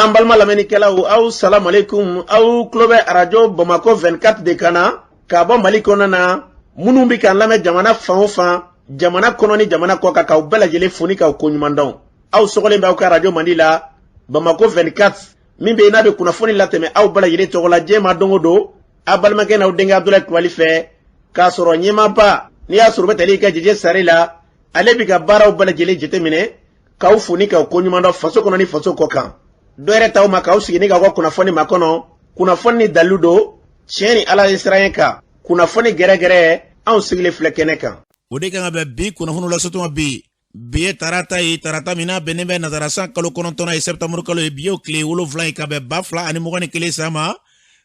An balima lamɛnnikɛlaw, aw salamualeykum. Aw tulo bɛ Arajo Bamakɔ 24 de kan na k'a bɔ Mali kɔnɔna na. Minnu bɛ k'an lamɛn jamana fan o fan, jamana kɔnɔ ni jamana kɔ kan, k'aw bɛɛ lajɛlen fo ni k'aw koɲuman dɔn. Aw sɔgɔlen bɛ aw ka arajo mandi la, Bamakɔ 24, min bɛ yen n'a bɛ kunnafoni latɛmɛ aw bɛɛ lajɛlen tɔgɔ la diɲɛ ma don o don, aw balimakɛ n'aw denkɛ Abudulayi Kulubali fɛ, k'a sɔrɔ ɲɛmaaba n'i y'a sɔrɔ u bɛ tali kɛ Jeje Sare la, ale bɛ ka baaraw bɛɛ lajɛlen jateminɛ, k'aw fo ni k'aw koɲuman dɔn faso kɔnɔ ni faso kɔ kan. Dɔ yɛrɛ t'aw ma k'aw sigi ni k'aw ka kunnafoni makɔnɔ, kunnafoni ni dalilu don, tiɲɛ ni Ala ye siran kan, kunnafoni gɛrɛgɛrɛ, anw sigilen filɛ kɛnɛ kan. O de kan ka bɛn bi kunnafoniw lasotuma bi. Bi ye tarata ye, tarata min n'a bɛnnen bɛ nazara san kalo 9nan ye, sɛptanburu kalo ye. Bi y'o tile 7 ye ka bɛn 2021 san ma.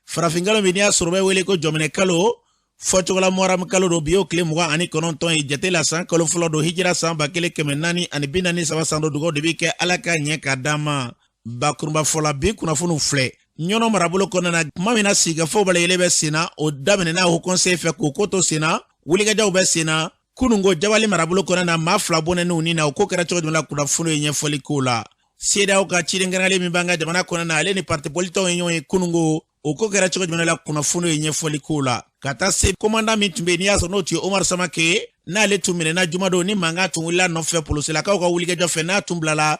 Farafinkalo min n'i y'a sɔrɔ bɛ wele ko jɔminɛ kalo, fɔcogo la muharamu kalo don. Bi y'o tile 29 ye jate la, san kalo fɔlɔ don, hijira san 1443 san don. Dugaw de bɛ kɛ Ala ka ɲɛ k'a d'an ma. Bakurunba fɔla, bi kunnafoniw filɛ. Ɲɔnɔ marabolo kɔnɔna na, tuma min na sigikafɔw bɛɛ lajɛlen bɛ sen na, o daminɛna Haut Conseil fɛ k'o ko to sen na, wulikajɔw bɛ sen na. Kununko, Jabali marabolo kɔnɔna na, maa 2 bɔnɛn'u ni na. O ko kɛra cogo jumɛn la? Kunnafoni ye ɲɛfɔli k'o la. CEDEAO ka ciden kɛrɛnkɛrɛnlen min b'an ka jamana kɔnɔna na, ale ni parti politikiw ye ɲɔgɔn ye kununko. O ko kɛra cogo jumɛn la? Kunnafoni ye ɲɛfɔli k'o la. Ka taa se commandant min tun bɛ yen, n'i y'a sɔrɔ n'o tun ye Omar Samake, n'ale tun minɛna jumadon ni mankan tun wulila nɔfɛ polosilakaw ka wulikajɔ fɛ, n'a tun bilala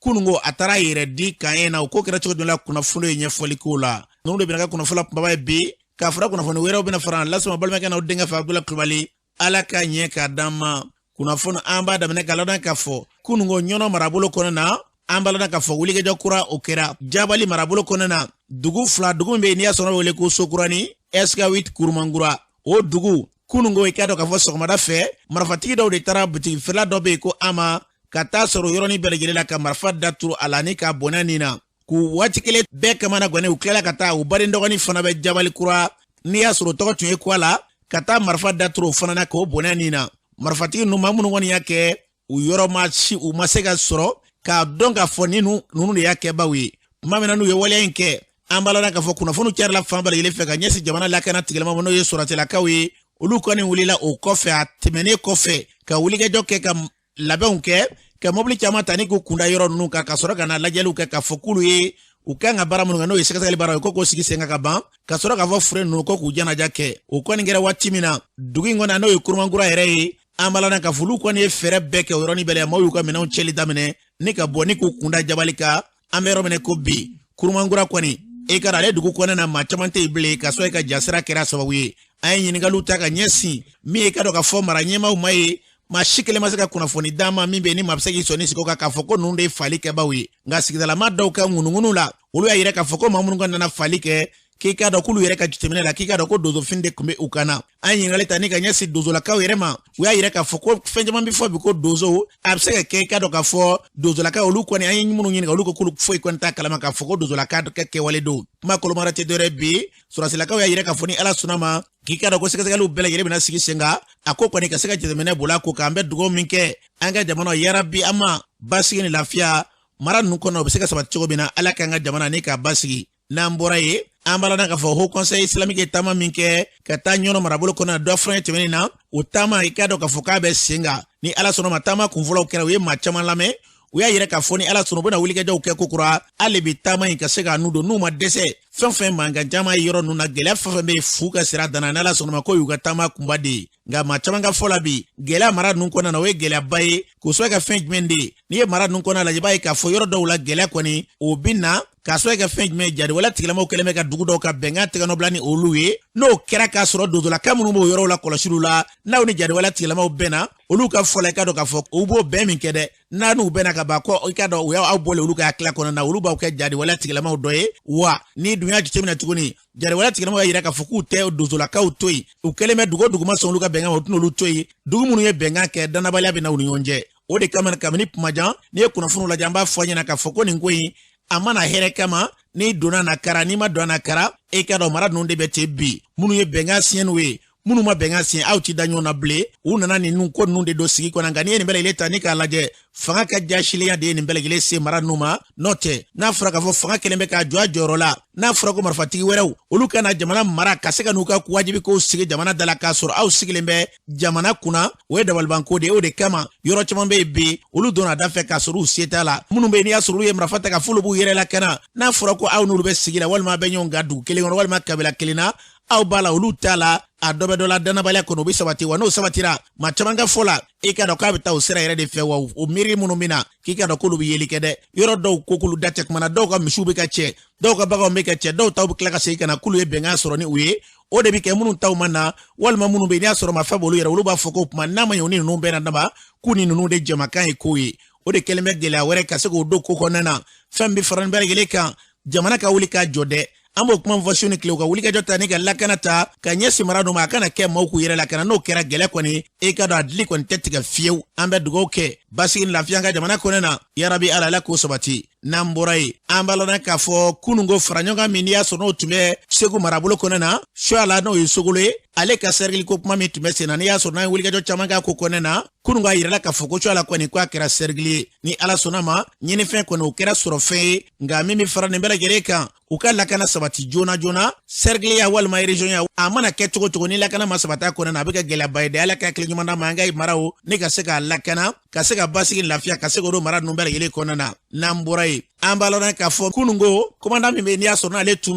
kununko, a taara yɛrɛ di kan na. O ko kɛra cogo jumɛn la? Kunnafoni ye ɲɛfɔli k'o la. Ninnu de bɛna kɛ kunnafoni kunbaba ye bi, k'a fara kunnafoni wɛrɛw bɛna fara lasama balimakɛ n'aw denkɛ fɛ, Abudulayi Kulubali. Ala ka ɲɛ k'a d'an ma. Kunnafoni, an b'a daminɛ ka ladɔn k'a fɔ kununko, Ɲɔnɔ marabolo kɔnɔ na, an b'a ladɔn k'a fɔ wulikajɔ kura o kɛra Jabali marabolo kɔnɔ na. Dugu 2, dugu min bɛ yen n'i y'a sɔrɔ wele ko Sokurani, SK8 Kurumankura, o dugu, kununko, i k'a dɔn k'a fɔ sɔgɔmada fɛ, marifatigi dɔw de taara butigi feerela dɔ bɛ yen ko Ama, ka taa sɔrɔ yɔrɔnin bɛɛ lajɛlen la, ka marifa daturu a la ni k'a bɔnɛ nin na k'u waati kelen bɛɛ kamana gwannen. U tilala ka taa u baden dɔgɔnin fana bɛ Jabali Kura, n'i y'a sɔrɔ tɔgɔ tun ye ko a la, ka taa marifa daturu o fana na k'o bɔnɛ nin na. Marifatigi ninnu, maa minnu kɔni y'a kɛ, u yɔrɔ ma si, u ma se ka sɔrɔ k'a dɔn k'a fɔ ni ninnu de y'a kɛbaw ye. Tuma min na n'u ye waleya in kɛ, an b'a la k'a fɔ kunnafoniw carila fan bɛɛ lajɛlen fɛ ka ɲɛsin jamana lakana tigilama ma, n'o ye sɔrɔsilakaw ye. Olu kɔni wulila o kɔfɛ, a tɛmɛnen kɔfɛ, ka wulikajɔ kɛ, ka labɛnw kɛ, ka mobili caman ta ni k'u kunda yɔrɔ ninnu kan, ka sɔrɔ ka na lajɛliw kɛ k'a fɔ k'olu ye u kan ka baara minnu kɛ, n'o ye sɛgɛsɛgɛli baara ye, ko k'o sigi sen kan ka ban, ka sɔrɔ k'a fɔ fure ninnu ko k'u jɛnaja kɛ. O kɔni kɛra waati min na, dugu in kɔnɔ, n'o ye Kurumankura yɛrɛ ye, an b'a la k'a fɔ olu kɔni ye fɛɛrɛ bɛɛ kɛ o yɔrɔnin bɛɛ la. Maaw y'u ka minɛnw cɛli daminɛ ni ka bɔ ni k'u kunda Jabali kan. An bɛ yɔrɔ min ko bi, Kurumankura kɔni, e ka ale dugu kɔnɔna na, maa caman tɛ yen bilen, ka sɔrɔ i ka jasira kɛra sababu ye. An ye ɲininkaliw ta ka ɲɛsin min ye, ka dɔn ka fɔ mara ɲɛmaaw ma ye, maa si kelen ma se ka kunnafoni d'an ma min bɛ yen ni maa bɛ se k'i sɔnni sigi o kan k'a fɔ ko ninnu de ye fali kɛbaaw ye. Nka sigidalama dɔw ka ŋunuŋunu la, olu y'a yira k'a fɔ ko maa minnu ka nana fali kɛ, k'i k'a dɔn k'olu yɛrɛ ka jateminɛ la, k'i k'a dɔn ko donsofini de tun bɛ u kan na. An ye ɲininkali ta ni ka ɲɛsin donsolakaw yɛrɛ ma, u y'a yira k'a fɔ ko fɛn caman bɛ fɔ bi ko donso, a bɛ se ka kɛ i k'a dɔn k'a fɔ donsolakaw, olu kɔni, an ye minnu ɲininka, olu ko k'olu foyi kɔni t'a kalama k'a fɔ ko donsolaka ka kɛwale don. Kuma kolomara tɛ dɔwɛrɛ bi, sɔrɔsilakaw y'a yira k'a fɔ ni Ala sɔnna ma, k'i k'a dɔn ko sɛgɛsɛgɛliw bɛɛ lajɛlen bɛna sigi sen kan, a ko kɔni ka se ka jateminɛ boli a ko kan. An bɛ dugawu min kɛ an ka jamana, yarabi an ma basigi ni lafiya mara ninnu kɔnɔ, o bɛ se ka sabati cogo min na. Ala k'an ka jamana ni k'a basigi. N'an bɔra yen, an b'a la k'a fɔ Haut Conseil islamique ye taama min kɛ ka taa Ɲɔnɔ marabolo kɔnɔ dɔ fura tɛmɛnen na, o taama, i k'a dɔn k'a fɔ k'a bɛ sen kan ni Ala sɔnna ma. Taama kunfɔlɔw kɛra, u ye maa caman lamɛn, u y'a yira k'a fɔ ni Ala sɔnna, u bɛna wulikajɔw kɛ kokura hali bi taama in ka se k'a nu don, n'u ma dɛsɛ fɛn fɛn mankan caman ye yɔrɔ ninnu na, gɛlɛya fɛn fɛn bɛ yen fu ka sira danna, n'Ala sɔnna ma, k'o y'u ka taama kunba de ye. Nka maa caman ka fɔ la bi, gɛlɛya mara ninnu kɔnɔna na, o ye gɛlɛyaba ye k'o sababu kɛ fɛn jumɛn de ye? N'i ye mara ninnu kɔnɔna lajɛ, i b'a ye k'a fɔ yɔrɔ dɔw la, gɛlɛya kɔni o bɛ na k'a sababu kɛ fɛn jumɛn? Jadiwale tigilamaw kɛlen bɛ ka dugu dɔw ka bɛnkan tɛgɛnɔ bila ni olu ye. N'o kɛra k'a sɔrɔ dozolaka minnu b'o yɔrɔw la kɔlɔsiliw la, n'aw ni jadiwale tigilamaw bɛnna, olu ka fɔ la, i k'a dɔn k'a fɔ u b'o bɛn min kɛ dɛ, n'a n'u bɛnna ka ban ko i k'a dɔn u y'aw bɔlen olu ka hakilila kɔnɔna na, olu b'aw kɛ jadiwale tigilamaw dɔ ye. Wa n'i dun y'a jateminɛ tuguni, jadiwale tigilamaw y'a yira k'a fɔ k'u tɛ dozolakaw to yen. U kɛlen bɛ dugu o dugu ma sɔn olu ka bɛnkan ma, u tɛna olu to yen. Dugu minnu ye bɛnkan kɛ, dannabaliya bɛ na u ni ɲɔgɔn cɛ. O de kama, kabini kuma jan, n'i ye kunnafoniw lajɛ, an b'a fɔ a ɲɛna k'a fɔ ko nin ko in a mana hɛrɛ kama, n'i donna na kara, n'i ma don na kara, e k'a dɔn mara ninnu de bɛ ten bi. Minnu ye bɛnkan siɲɛ n'u ye, Minnu ma bɛnkan signé, aw ti da ɲɔgɔn na bilen. U nana ninnu ko ninnu de don sigi kɔnɔ. Nka n'i ye nin bɛɛ lajɛlen ta ni k'a lajɛ, fanga ka jasilenya de ye nin bɛɛ lajɛlen se mara ninnu ma. N'o tɛ, n'a fɔra k'a fɔ fanga kɛlen bɛ k'a jɔ a jɔyɔrɔ la, n'a fɔra ko marifatigi wɛrɛw olu ka na jamana mara ka se ka n'u ka wajibi kow sigi jamana da la k'a sɔrɔ aw sigilen bɛ jamana kunna, o ye dabalibanko de ye. O de kama yɔrɔ caman bɛ yen bi, olu donna da fɛ k'a sɔrɔ u se t'a la. Minnu bɛ yen, n'i y'a sɔrɔ olu ye marifa ta ka f'olu b'u yɛrɛ lakana, n'a fɔra ko aw n'olu bɛ sigi la walima a bɛ ɲɔgɔn kan dugu kelen kɔnɔ walima kabila kelen na, aw b'a la, olu t'a la, a dɔ bɛ dɔ la, dannabaliya kɔnɔ o bɛ sabati wa. N'o sabatira, maa caman ka fɔ la, i k'a dɔn k'a bɛ taa o sira yɛrɛ de fɛ wa. O miiri minnu bɛ na k'i k'a dɔn k'olu bɛ yeli kɛ dɛ, yɔrɔ dɔw ko k'olu da tɛ kuma na, dɔw ka misiw bɛ ka cɛ, dɔw ka baganw bɛ ka cɛ, dɔw taw bɛ tila ka segin ka na k'olu ye bɛnkan sɔrɔ ni u ye. O de bɛ kɛ minnu taw ma na walima minnu bɛ yen n'i y'a sɔrɔ marifa b'olu yɛrɛ, olu b'a fɔ ko kuma n'a ma ɲɛ u ni ninnu bɛɛ na dama, k'u ni ninnu de jamakan ye kow ye. O de kɛlen bɛ gɛlɛya wɛrɛ ka se k'o don ko kɔnɔna na. Fɛn bɛ fara nin bɛɛ lajɛlen kan, jamana ka wuli k'a jɔ dɛ. An b'o kuma fɔ su ni tile, u ka wulikajɔ ta ni ka lakana ta ka ɲɛsin mara dɔ ma, a kana kɛ maaw k'u yɛrɛ lakana. N'o kɛra, gɛlɛ kɔni, e ka dɔn a dili kɔni tɛ tigɛ fiyewu. An bɛ dugawu kɛ basigi ni lafiya ka jamana kɔnɔ na. Yarabi Ala, Ala k'o sabati. N'an bɔra yen, an b'a lɔn k'a fɔ kununko faraɲɔgɔnkan min n'i y'a sɔrɔ n'o tun bɛ Segu marabolo kɔnɔ na, Suala, n'o ye Sogolo ye, ale ka sɛrɛkili ko kuma min tun bɛ sen na, n'i y'a sɔrɔ n'an ye wulikajɔ caman k'a ko kɔnɔ na, kununko a yirala k'a fɔ ko Suala kɔni ko a kɛra sɛrɛkili ye. Ni Ala sɔnna ma, ɲinifɛn kɔni o kɛra sɔrɔfɛn ye. Nka min bɛ fara nin bɛɛ lajɛlen kan, u ka lakana sabati joona joona. Sɛrikiliya walima erezɔnya, a mana kɛ cogo cogo, ni lakana ma sabati a kɔnɔ na, a bɛ kɛ gɛlɛyaba ye dɛ. Ala ka hakili ɲuman d'an ma, an ka maraw ni ka se k'a lakana, ka se ka basigi lafiya ka se k'o don mara ninnu bɛɛ lajɛlen kɔnɔna na. N'an bɔra yen, an b'a lɔn k'a fɔ kununko kɔmandan min bɛ yen n'i y'a sɔrɔ n'ale tun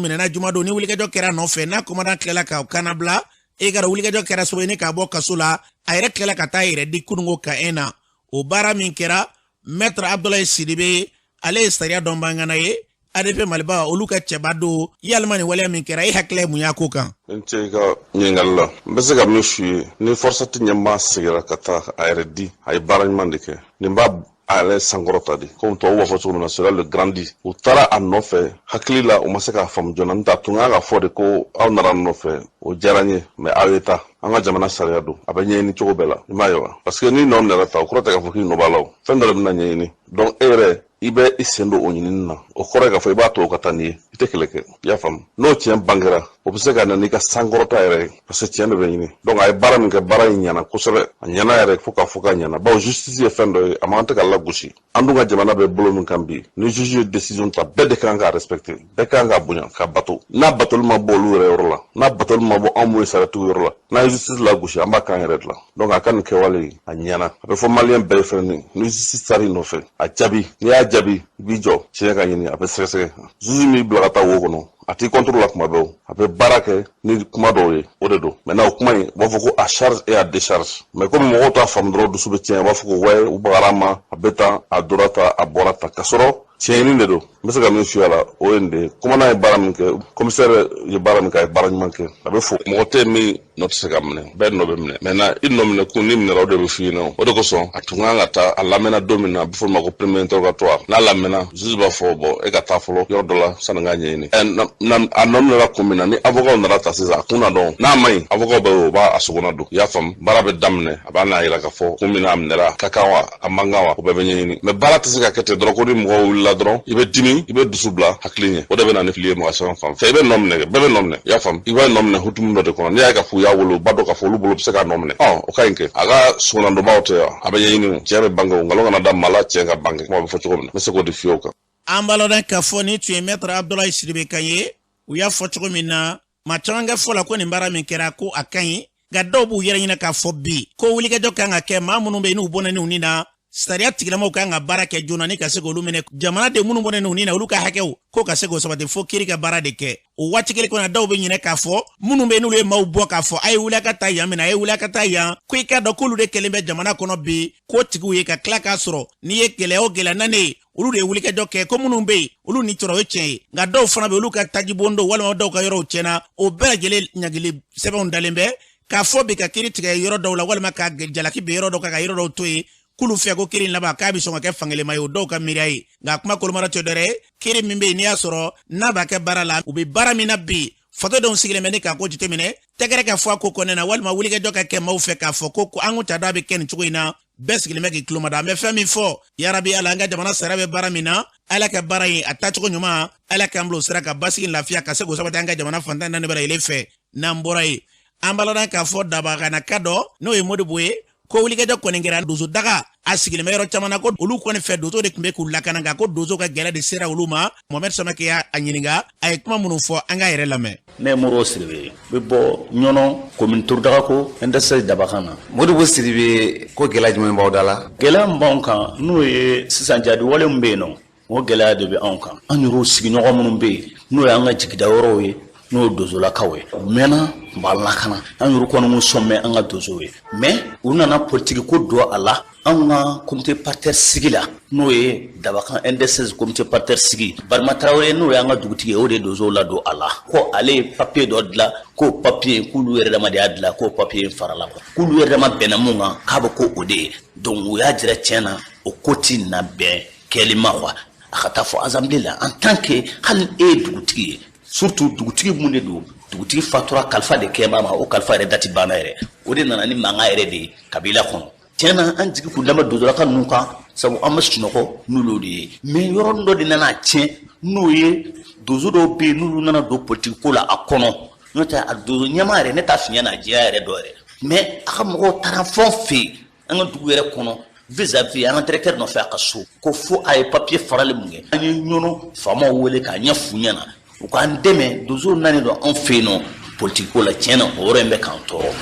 minɛna jumadon, ni wulikajɔ kɛra a nɔfɛ, n'a kɔmandan tilala ka kannabila, e ka dɔn wulikajɔ kɛra sababu ye ni k'a bɔ kaso la, a yɛrɛ tilala ka taa yɛrɛ di kununko ka en na. O baara min kɛra, Maître Abdoulaye Sidibe, ale ye sariya dɔnbagana ye, ADP Maliba olu ka cɛba don. Yalima nin waleya min kɛra, e hakilila ye mun y'a ko kan? N ce i ka ɲininkali la. N bɛ se ka min f'i ye, ni FORSAT ɲɛmaa segira ka taa a yɛrɛ di, a ye baara ɲuman de kɛ. Nin b'a a yɛrɛ sankɔrɔta de, komi tubabu b'a fɔ cogo min na, cela le grandit. U taara a nɔfɛ hakili la, u ma se k'a faamu joona. N ta tun kan ka fɔ de ko aw nana n nɔfɛ, o diyara n ye, mais aw ye taa. An ka jamana sariya don, a bɛ ɲɛɲini cogo bɛɛ la, i m'a ye wa? Parce que n'i nɔ minɛra ta, o kɔrɔ tɛ k'a fɔ k'i nɔ b'a la. O fɛn dɔ de bɛna ɲɛɲini. Donc e yɛrɛ, i bɛ i sen don o ɲinini na, o kɔrɔ ye k'a fɔ i b'a to o ka taa n'i ye, i tɛ kɛlɛ kɛ, i y'a faamu? N'o tiɲɛ bangera, o bɛ se ka na n'i ka sankɔrɔta yɛrɛ ye, parce que tiɲɛ de bɛ ɲini. Donc a ye baara min kɛ, baara in ɲɛna kosɛbɛ, a ɲɛna yɛrɛ fo k'a fɔ k'a ɲɛna, bawo justice ye fɛn dɔ ye, a man kan tɛ ka lagosi. An dun ka jamana bɛ bolo min kan bi, ni juge ye décision ta, bɛɛ de kan k'a respecter, bɛɛ kan k'a bonya, k'a bato. N'a batoli ma bɔ olu yɛrɛ yɔrɔ la, n'a batoli ma bɔ anw minnu ye sariyatigiw yɔrɔ la, n'a ye justice lagosi, an b'a k'an yɛrɛ dilan. Donc a ka nin kɛwale, a ɲɛna. A bɛ fɔ maliyɛn bɛɛ ye fɛnɛ, ni justice taar'i nɔfɛ, a jaabi. N'i y'a jaabi, i b'i jɔ tiɲɛ ka ɲini, a bɛ sɛgɛsɛgɛ. Juge min bila ka taa wo kɔnɔ, a t'i contre la kuma bɛɛ, a bɛ baara kɛ ni kuma dɔw ye, o de don. Maintenant o kuma in, u b'a fɔ ko à charge et à décharge, mais komi mɔgɔw t'a faamu dɔrɔn, dusu bɛ tiɲɛ, u b'a fɔ ko ouais, u bagara ma, a bɛ tan, a dora tan, a bɔra tan, k'a sɔrɔ tiɲɛni de don. N bɛ se ka min f'i a la, o ye nin de ye. Commandant ye baara min kɛ, commissaire ye baara min kɛ, a ye baara ɲuman kɛ, a bɛ fo. Mɔgɔ tɛ min nɔ tɛ se ka minɛ, bɛɛ nɔ bɛ minɛ. Maintenant i nɔ minɛ kun, n'i minɛra, o de bɛ f'i ɲɛna. O de kosɔn a tun kan ka taa a lamɛnna don min na, a bɛ fɔ o ma ko premier interrogatoire. N'a lamɛnna, juge b'a fɔ bon, e ka taa fɔlɔ yɔrɔ dɔ la sani k'a ɲɛɲini. A nɔ minɛra kun min na, ni avocat nana ta sisan, a kun na dɔn. N'a ma ɲi, avocat bɛ o b'a a sogona don, i y'a faamu? Baara bɛ daminɛ, a b'a n'a yira k'a fɔ kun min na a minɛra, ka kan wa, a man kan wa, o bɛɛ bɛ ɲɛɲini. Mais baara tɛ se ka kɛ ten dɔrɔn ko ni mɔgɔw wulila dɔrɔn, i bɛ dimi, i bɛ dusu bila hakili ɲɛ, o de bɛ na ni fili ye mɔgɔ caman fan fɛ. I bɛ nɔ minɛ kɛ, bɛɛ bɛ nɔ minɛ, i y'a faamu? I b'a nɔ minɛ hukumu dɔ de kɔnɔ. N'i y'a ye k'a fɔ u y'a wolo, u b'a dɔn k'a fɔ olu bolo bɛ se k'a nɔ minɛ, ɔ o ka ɲi kɛ. A ka sogonadonbaw tɛ wa, a bɛ ɲɛɲini, o tiɲɛ bɛ bange, o nkalon kana da maa la, tiɲɛ ka bange, kuma bɛ fɔ cogo min na, n bɛ se k'o de f'i ye o kan. An b'a lɔn k'a fɔ nin tun ye Maître Abdoulaye Sidibe kan ye. U y'a fɔ cogo min na, maa caman ka fɔ la ko nin baara min kɛra, ko a ka ɲi. Nka dɔw b'u yɛrɛ ɲinɛ k'a fɔ bi ko wulikajɔ kan ka kɛ, maa minnu bɛ yen n'u bɔnɛ n'u ni na, sariya tigilamaw kan ka baara kɛ joona ni ka se k'olu minɛ. Jamanaden minnu bɔnɛ n'u ni na, olu ka hakɛw ko ka se k'o sabati, fo kiri ka baara de kɛ. O waati kelen kɔnɔ, dɔw bɛ ɲinɛ k'a fɔ minnu bɛ n'olu ye maaw bɔ k'a fɔ a ye wuli a ka taa yan minɛ, a ye wuli a ka taa yan, ko i k'a dɔn k'olu de kɛlen bɛ jamana kɔnɔ bi ko tigiw ye, ka tila k'a sɔrɔ n'i ye gɛlɛya o gɛlɛya nanen ye, olu de ye wulikajɔ kɛ ko minnu bɛ yen, olu ni tɔɔrɔ, o ye tiɲɛ ye. Nka dɔw fana bɛ, olu ka tajibon don walima dɔw ka yɔrɔw tiɲɛna, o bɛɛ lajɛlen ɲangili sɛbɛnw dalen bɛ k'a fɔ bi ka kiri tigɛ yɔrɔ dɔw la walima ka jalaki bin yɔrɔ dɔw kan ka yɔrɔ dɔw to yen, k'olu fɛ ko kiri in laban k'a bɛ sɔn ka kɛ fankelenma ye, o dɔw ka miiriya ye. Nka kuma kolomara tɛ dɔwɛrɛ ye, kiri min bɛ yen n'i y'a sɔrɔ n'a b'a kɛ baara la, u bɛ baara min na bi, fasodenw sigilen bɛ ni k'a ko jateminɛ, tɛgɛrɛ ka fɔ a ko kɔnɔna na walima wulikajɔ ka kɛ maaw fɛ k'a fɔ ko an kun t'a dɔn a bɛ kɛ nin cogo in na. Bɛɛ sigilen bɛ k'i tulomada. An bɛ fɛn min fɔ, yarabi Ala, an ka jamana sariya bɛ baara min na, Ala ka baara in a taacogo ɲuman, Ala k'an bila o sira ka basigi lafiya ka se k'o sabati an ka jamana fantan naani bɛɛ lajɛlen fɛ. N'an bɔra yen, An b'a ladɔn k'a fɔ Dabakanaka dɔ, n'o ye Modibo ye, ko wulikajɔ kɔni kɛra donso daga a sigilen bɛ yɔrɔ caman na, ko olu kɔni fɛ donso de tun bɛ k'u lakana, nka ko donso ka gɛlɛ de sera olu ma. Mohamɛd Samake y'a ɲininka, a ye kuma minnu fɔ, an k'a yɛrɛ lamɛn. Ne ye Modibo Sidibe ye, n bɛ bɔ Ɲɔnɔ, commune Torudagako, NDS Dabakan na. Modibo Sidibe, ko gɛlɛya jumɛn b'aw da la? Gɛlɛya min b'anw kan, n'o ye sisan jadi wale min bɛ yen nɔ, o gɛlɛya de bɛ anw kan. An yɛrɛw sigiɲɔgɔn minnu bɛ yen, n'o y'an ka jigida yɔrɔw ye, n'o ye donsolakaw ye, u mɛnna u b'an lakana. An yɛrɛ kɔni ko sɔn bɛ an ka donsow ye, mais u nana politiki ko don a la. Anw ka comité paritaire sigi la, n'o ye Dabakan ND16 comité paritaire sigi, Barima Tarawele, n'o y'an ka dugutigi ye, o de ye donsow ladon a la, ko ale ye papier dɔ dilan, k'o papier k'olu yɛrɛ dama de y'a dilan, k'o papier farala kɔ, k'olu yɛrɛ dama bɛnna mun kan, k'a bɛ ko o de ye. Donc u y'a jira tiɲɛ na, o ko ti na bɛn kɛli ma quoi, a ka taa fɔ assemblée la en tant que hali e ye dugutigi ye, surtout dugutigi mun de don, dugutigi fatura, kalifa de kɛ b'a ma, o kalifa yɛrɛ dati banna yɛrɛ, o de nana ni mankan yɛrɛ de ye kabila kɔnɔ. Tiɲɛ na, an jigi kun dama donsolaka ninnu kan, sabu an bɛ sunɔgɔ n'olu de ye, mais yɔrɔ dɔ de nana tiɲɛ, n'o ye donso dɔw bɛ yen, n'olu nana don politiki ko la a kɔnɔ. N'o tɛ, a donso ɲɛmaa yɛrɛ, ne t'a fiɲɛ na diɲɛ yɛrɛ dɔ yɛrɛ, mais a ka mɔgɔw taara fɛn fɛ yen an ka dugu yɛrɛ kɔnɔ, vis-à-vis an ka directeur nɔfɛ a ka so, ko fo a ye papier farali mun kɛ. An ye Ɲɔnɔ faamaw wele k'a ɲɛ f'u ɲɛna, u k'an dɛmɛ, donsow nani don anw fɛ yen nɔ politiki ko la. Tiɲɛ na, o yɔrɔ in bɛ k'an tɔɔrɔ.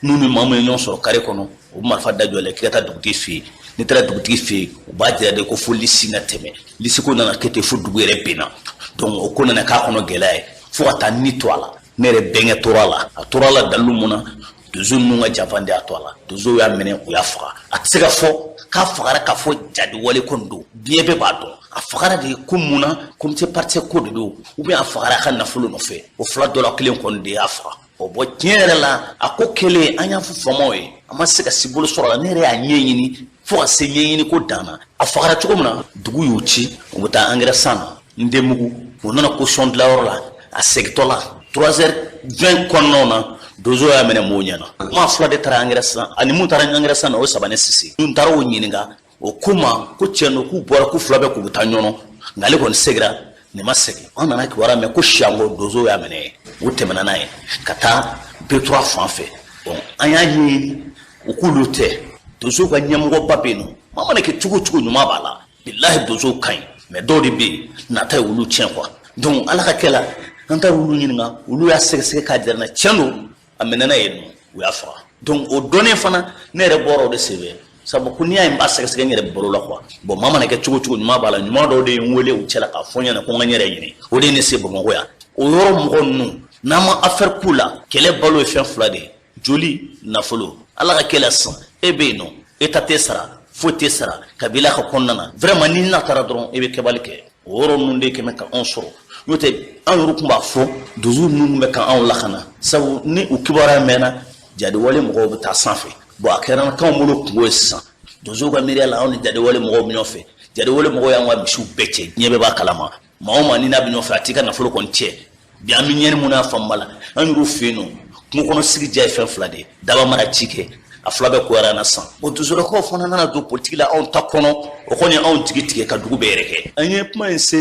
N'u ni maa min ye ɲɔgɔn sɔrɔ kare kɔnɔ, u bɛ marifa da jɔ la k'i ka taa dugutigi fɛ yen. N'i taara dugutigi fɛ yen, u b'a jira de ko fo lisi ka tɛmɛ. Lisi ko nana kɛ ten fo dugu yɛrɛ binna. Donc o ko nana k'a kɔnɔ gɛlɛya ye, fo ka taa ni to a la. Ne yɛrɛ bɛnkɛ tora a la. A tora a la dalilu mun na? Donso ninnu ka janfa de y'a to a la. Donsow y'a minɛ, u y'a faga. A tɛ se ka fɔ k'a fagara k'a fɔ jadi wale ko don, diɲɛ bɛɛ b'a dɔn a fagara de ko mun na, comité paritaire ko de don, ou bien a fagara a ka nafolo nɔfɛ. O fila dɔ la kelen kɔni de y'a faga. O bɔ tiɲɛ yɛrɛ la, a ko kɛlen, an y'a fɔ faamaw ye, an ma se ka si bolo sɔrɔ a la. Ne yɛrɛ y'a ɲɛɲini fo ka se ɲɛɲini ko dan na. A fagara cogo min na, dugu y'u ci, u bɛ taa angɛrɛ san na n denmugu, u nana caution dilanyɔrɔ la, a segintɔ la 3h20 kɔnɔnaw na, donso y'a minɛ mɔgɔw ɲɛna. Maa fila de taara angɛrɛ san, ani mun taara angɛrɛ san na, o saba ni sisi n taara o ɲininka. O ko ma ko tiɲɛ don, k'u bɔra, k'u fila bɛɛ k'u bɛ taa Ɲɔnɔ, nka ale kɔni segira, nin ma segin. An nana kibaruya mɛn ko Siyanko donso y'a minɛ, u tɛmɛna n'a ye ka taa B3 fan fɛ. Bon, an y'a ɲɛɲini, u k'olu tɛ. Donsow ka ɲɛmɔgɔba bɛ yen nɔ, maa mana kɛ cogo o cogo, ɲuman b'a la. Bilahi, donsow ka ɲi, mais dɔw de bɛ yen, nata ye olu tiɲɛ quoi. Donc ala ka kɛ la, an taara olu ɲininka, olu y'a sɛgɛsɛgɛ k'a jira n na, tiɲɛ don, a minɛna yen nɔ, u y'a faga. Donc o dɔnnen fana, ne yɛrɛ bɔra o de senfɛ, sabu ko n'i y'a ye n b'a sɛgɛsɛgɛ n yɛrɛ balo la quoi. Bon, maa mana kɛ cogo o cogo, ɲuman b'a la. Ɲuman dɔw de ye n wele u cɛla k'a fɔ n ɲɛna ko n ka n yɛrɛ ɲini, o de ye ne se Bamakɔ yan. O yɔrɔ mɔgɔ ninnu, n'an ma affaire k'u la, kɛlɛ balo ye fɛn fila de ye: joli, nafolo. Ala ka kɛlɛ sisan, e bɛ yen nɔ, État tɛ sara, foyi tɛ sara kabila ka kɔnɔna na. Vraiment, n'i na taara dɔrɔn, e bɛ kɛbali kɛ. O yɔrɔ ninnu de kɛmɛ ka anw sɔrɔ. N'o tɛ, anw yɛrɛ tun b'a fɔ donso ninnu bɛ ka anw lakana, sabu ni u kibaruya mɛnna, jadiwale mɔgɔw bɛ taa sanfɛ. Bon, a kɛra k'anw bolo kungo ye sisan. Donsow ka miiriya la, anw ni jadiwale mɔgɔw bɛ ɲɔgɔn fɛ. Jadiwale mɔgɔw y'an ka misiw bɛɛ cɛ, diɲɛ bɛɛ b'a kalama. Maa o maa ni n'a bɛ ɲɔgɔn fɛ, a t'i ka nafolo kɔni cɛ. Bi an bɛ ɲɛni mun n'a fanba la, an yɛrɛw fɛ yen nɔ, kungo kɔnɔ sigi diya ye fɛn fila de ye: daba mara, ci kɛ. A fila bɛɛ koyara na san. O donsolakaw fana nana don politiki la anw ta kɔnɔ, o kɔni anw jigi tigɛ ka dugu bɛɛ yɛrɛ kɛ. An ye kuma in se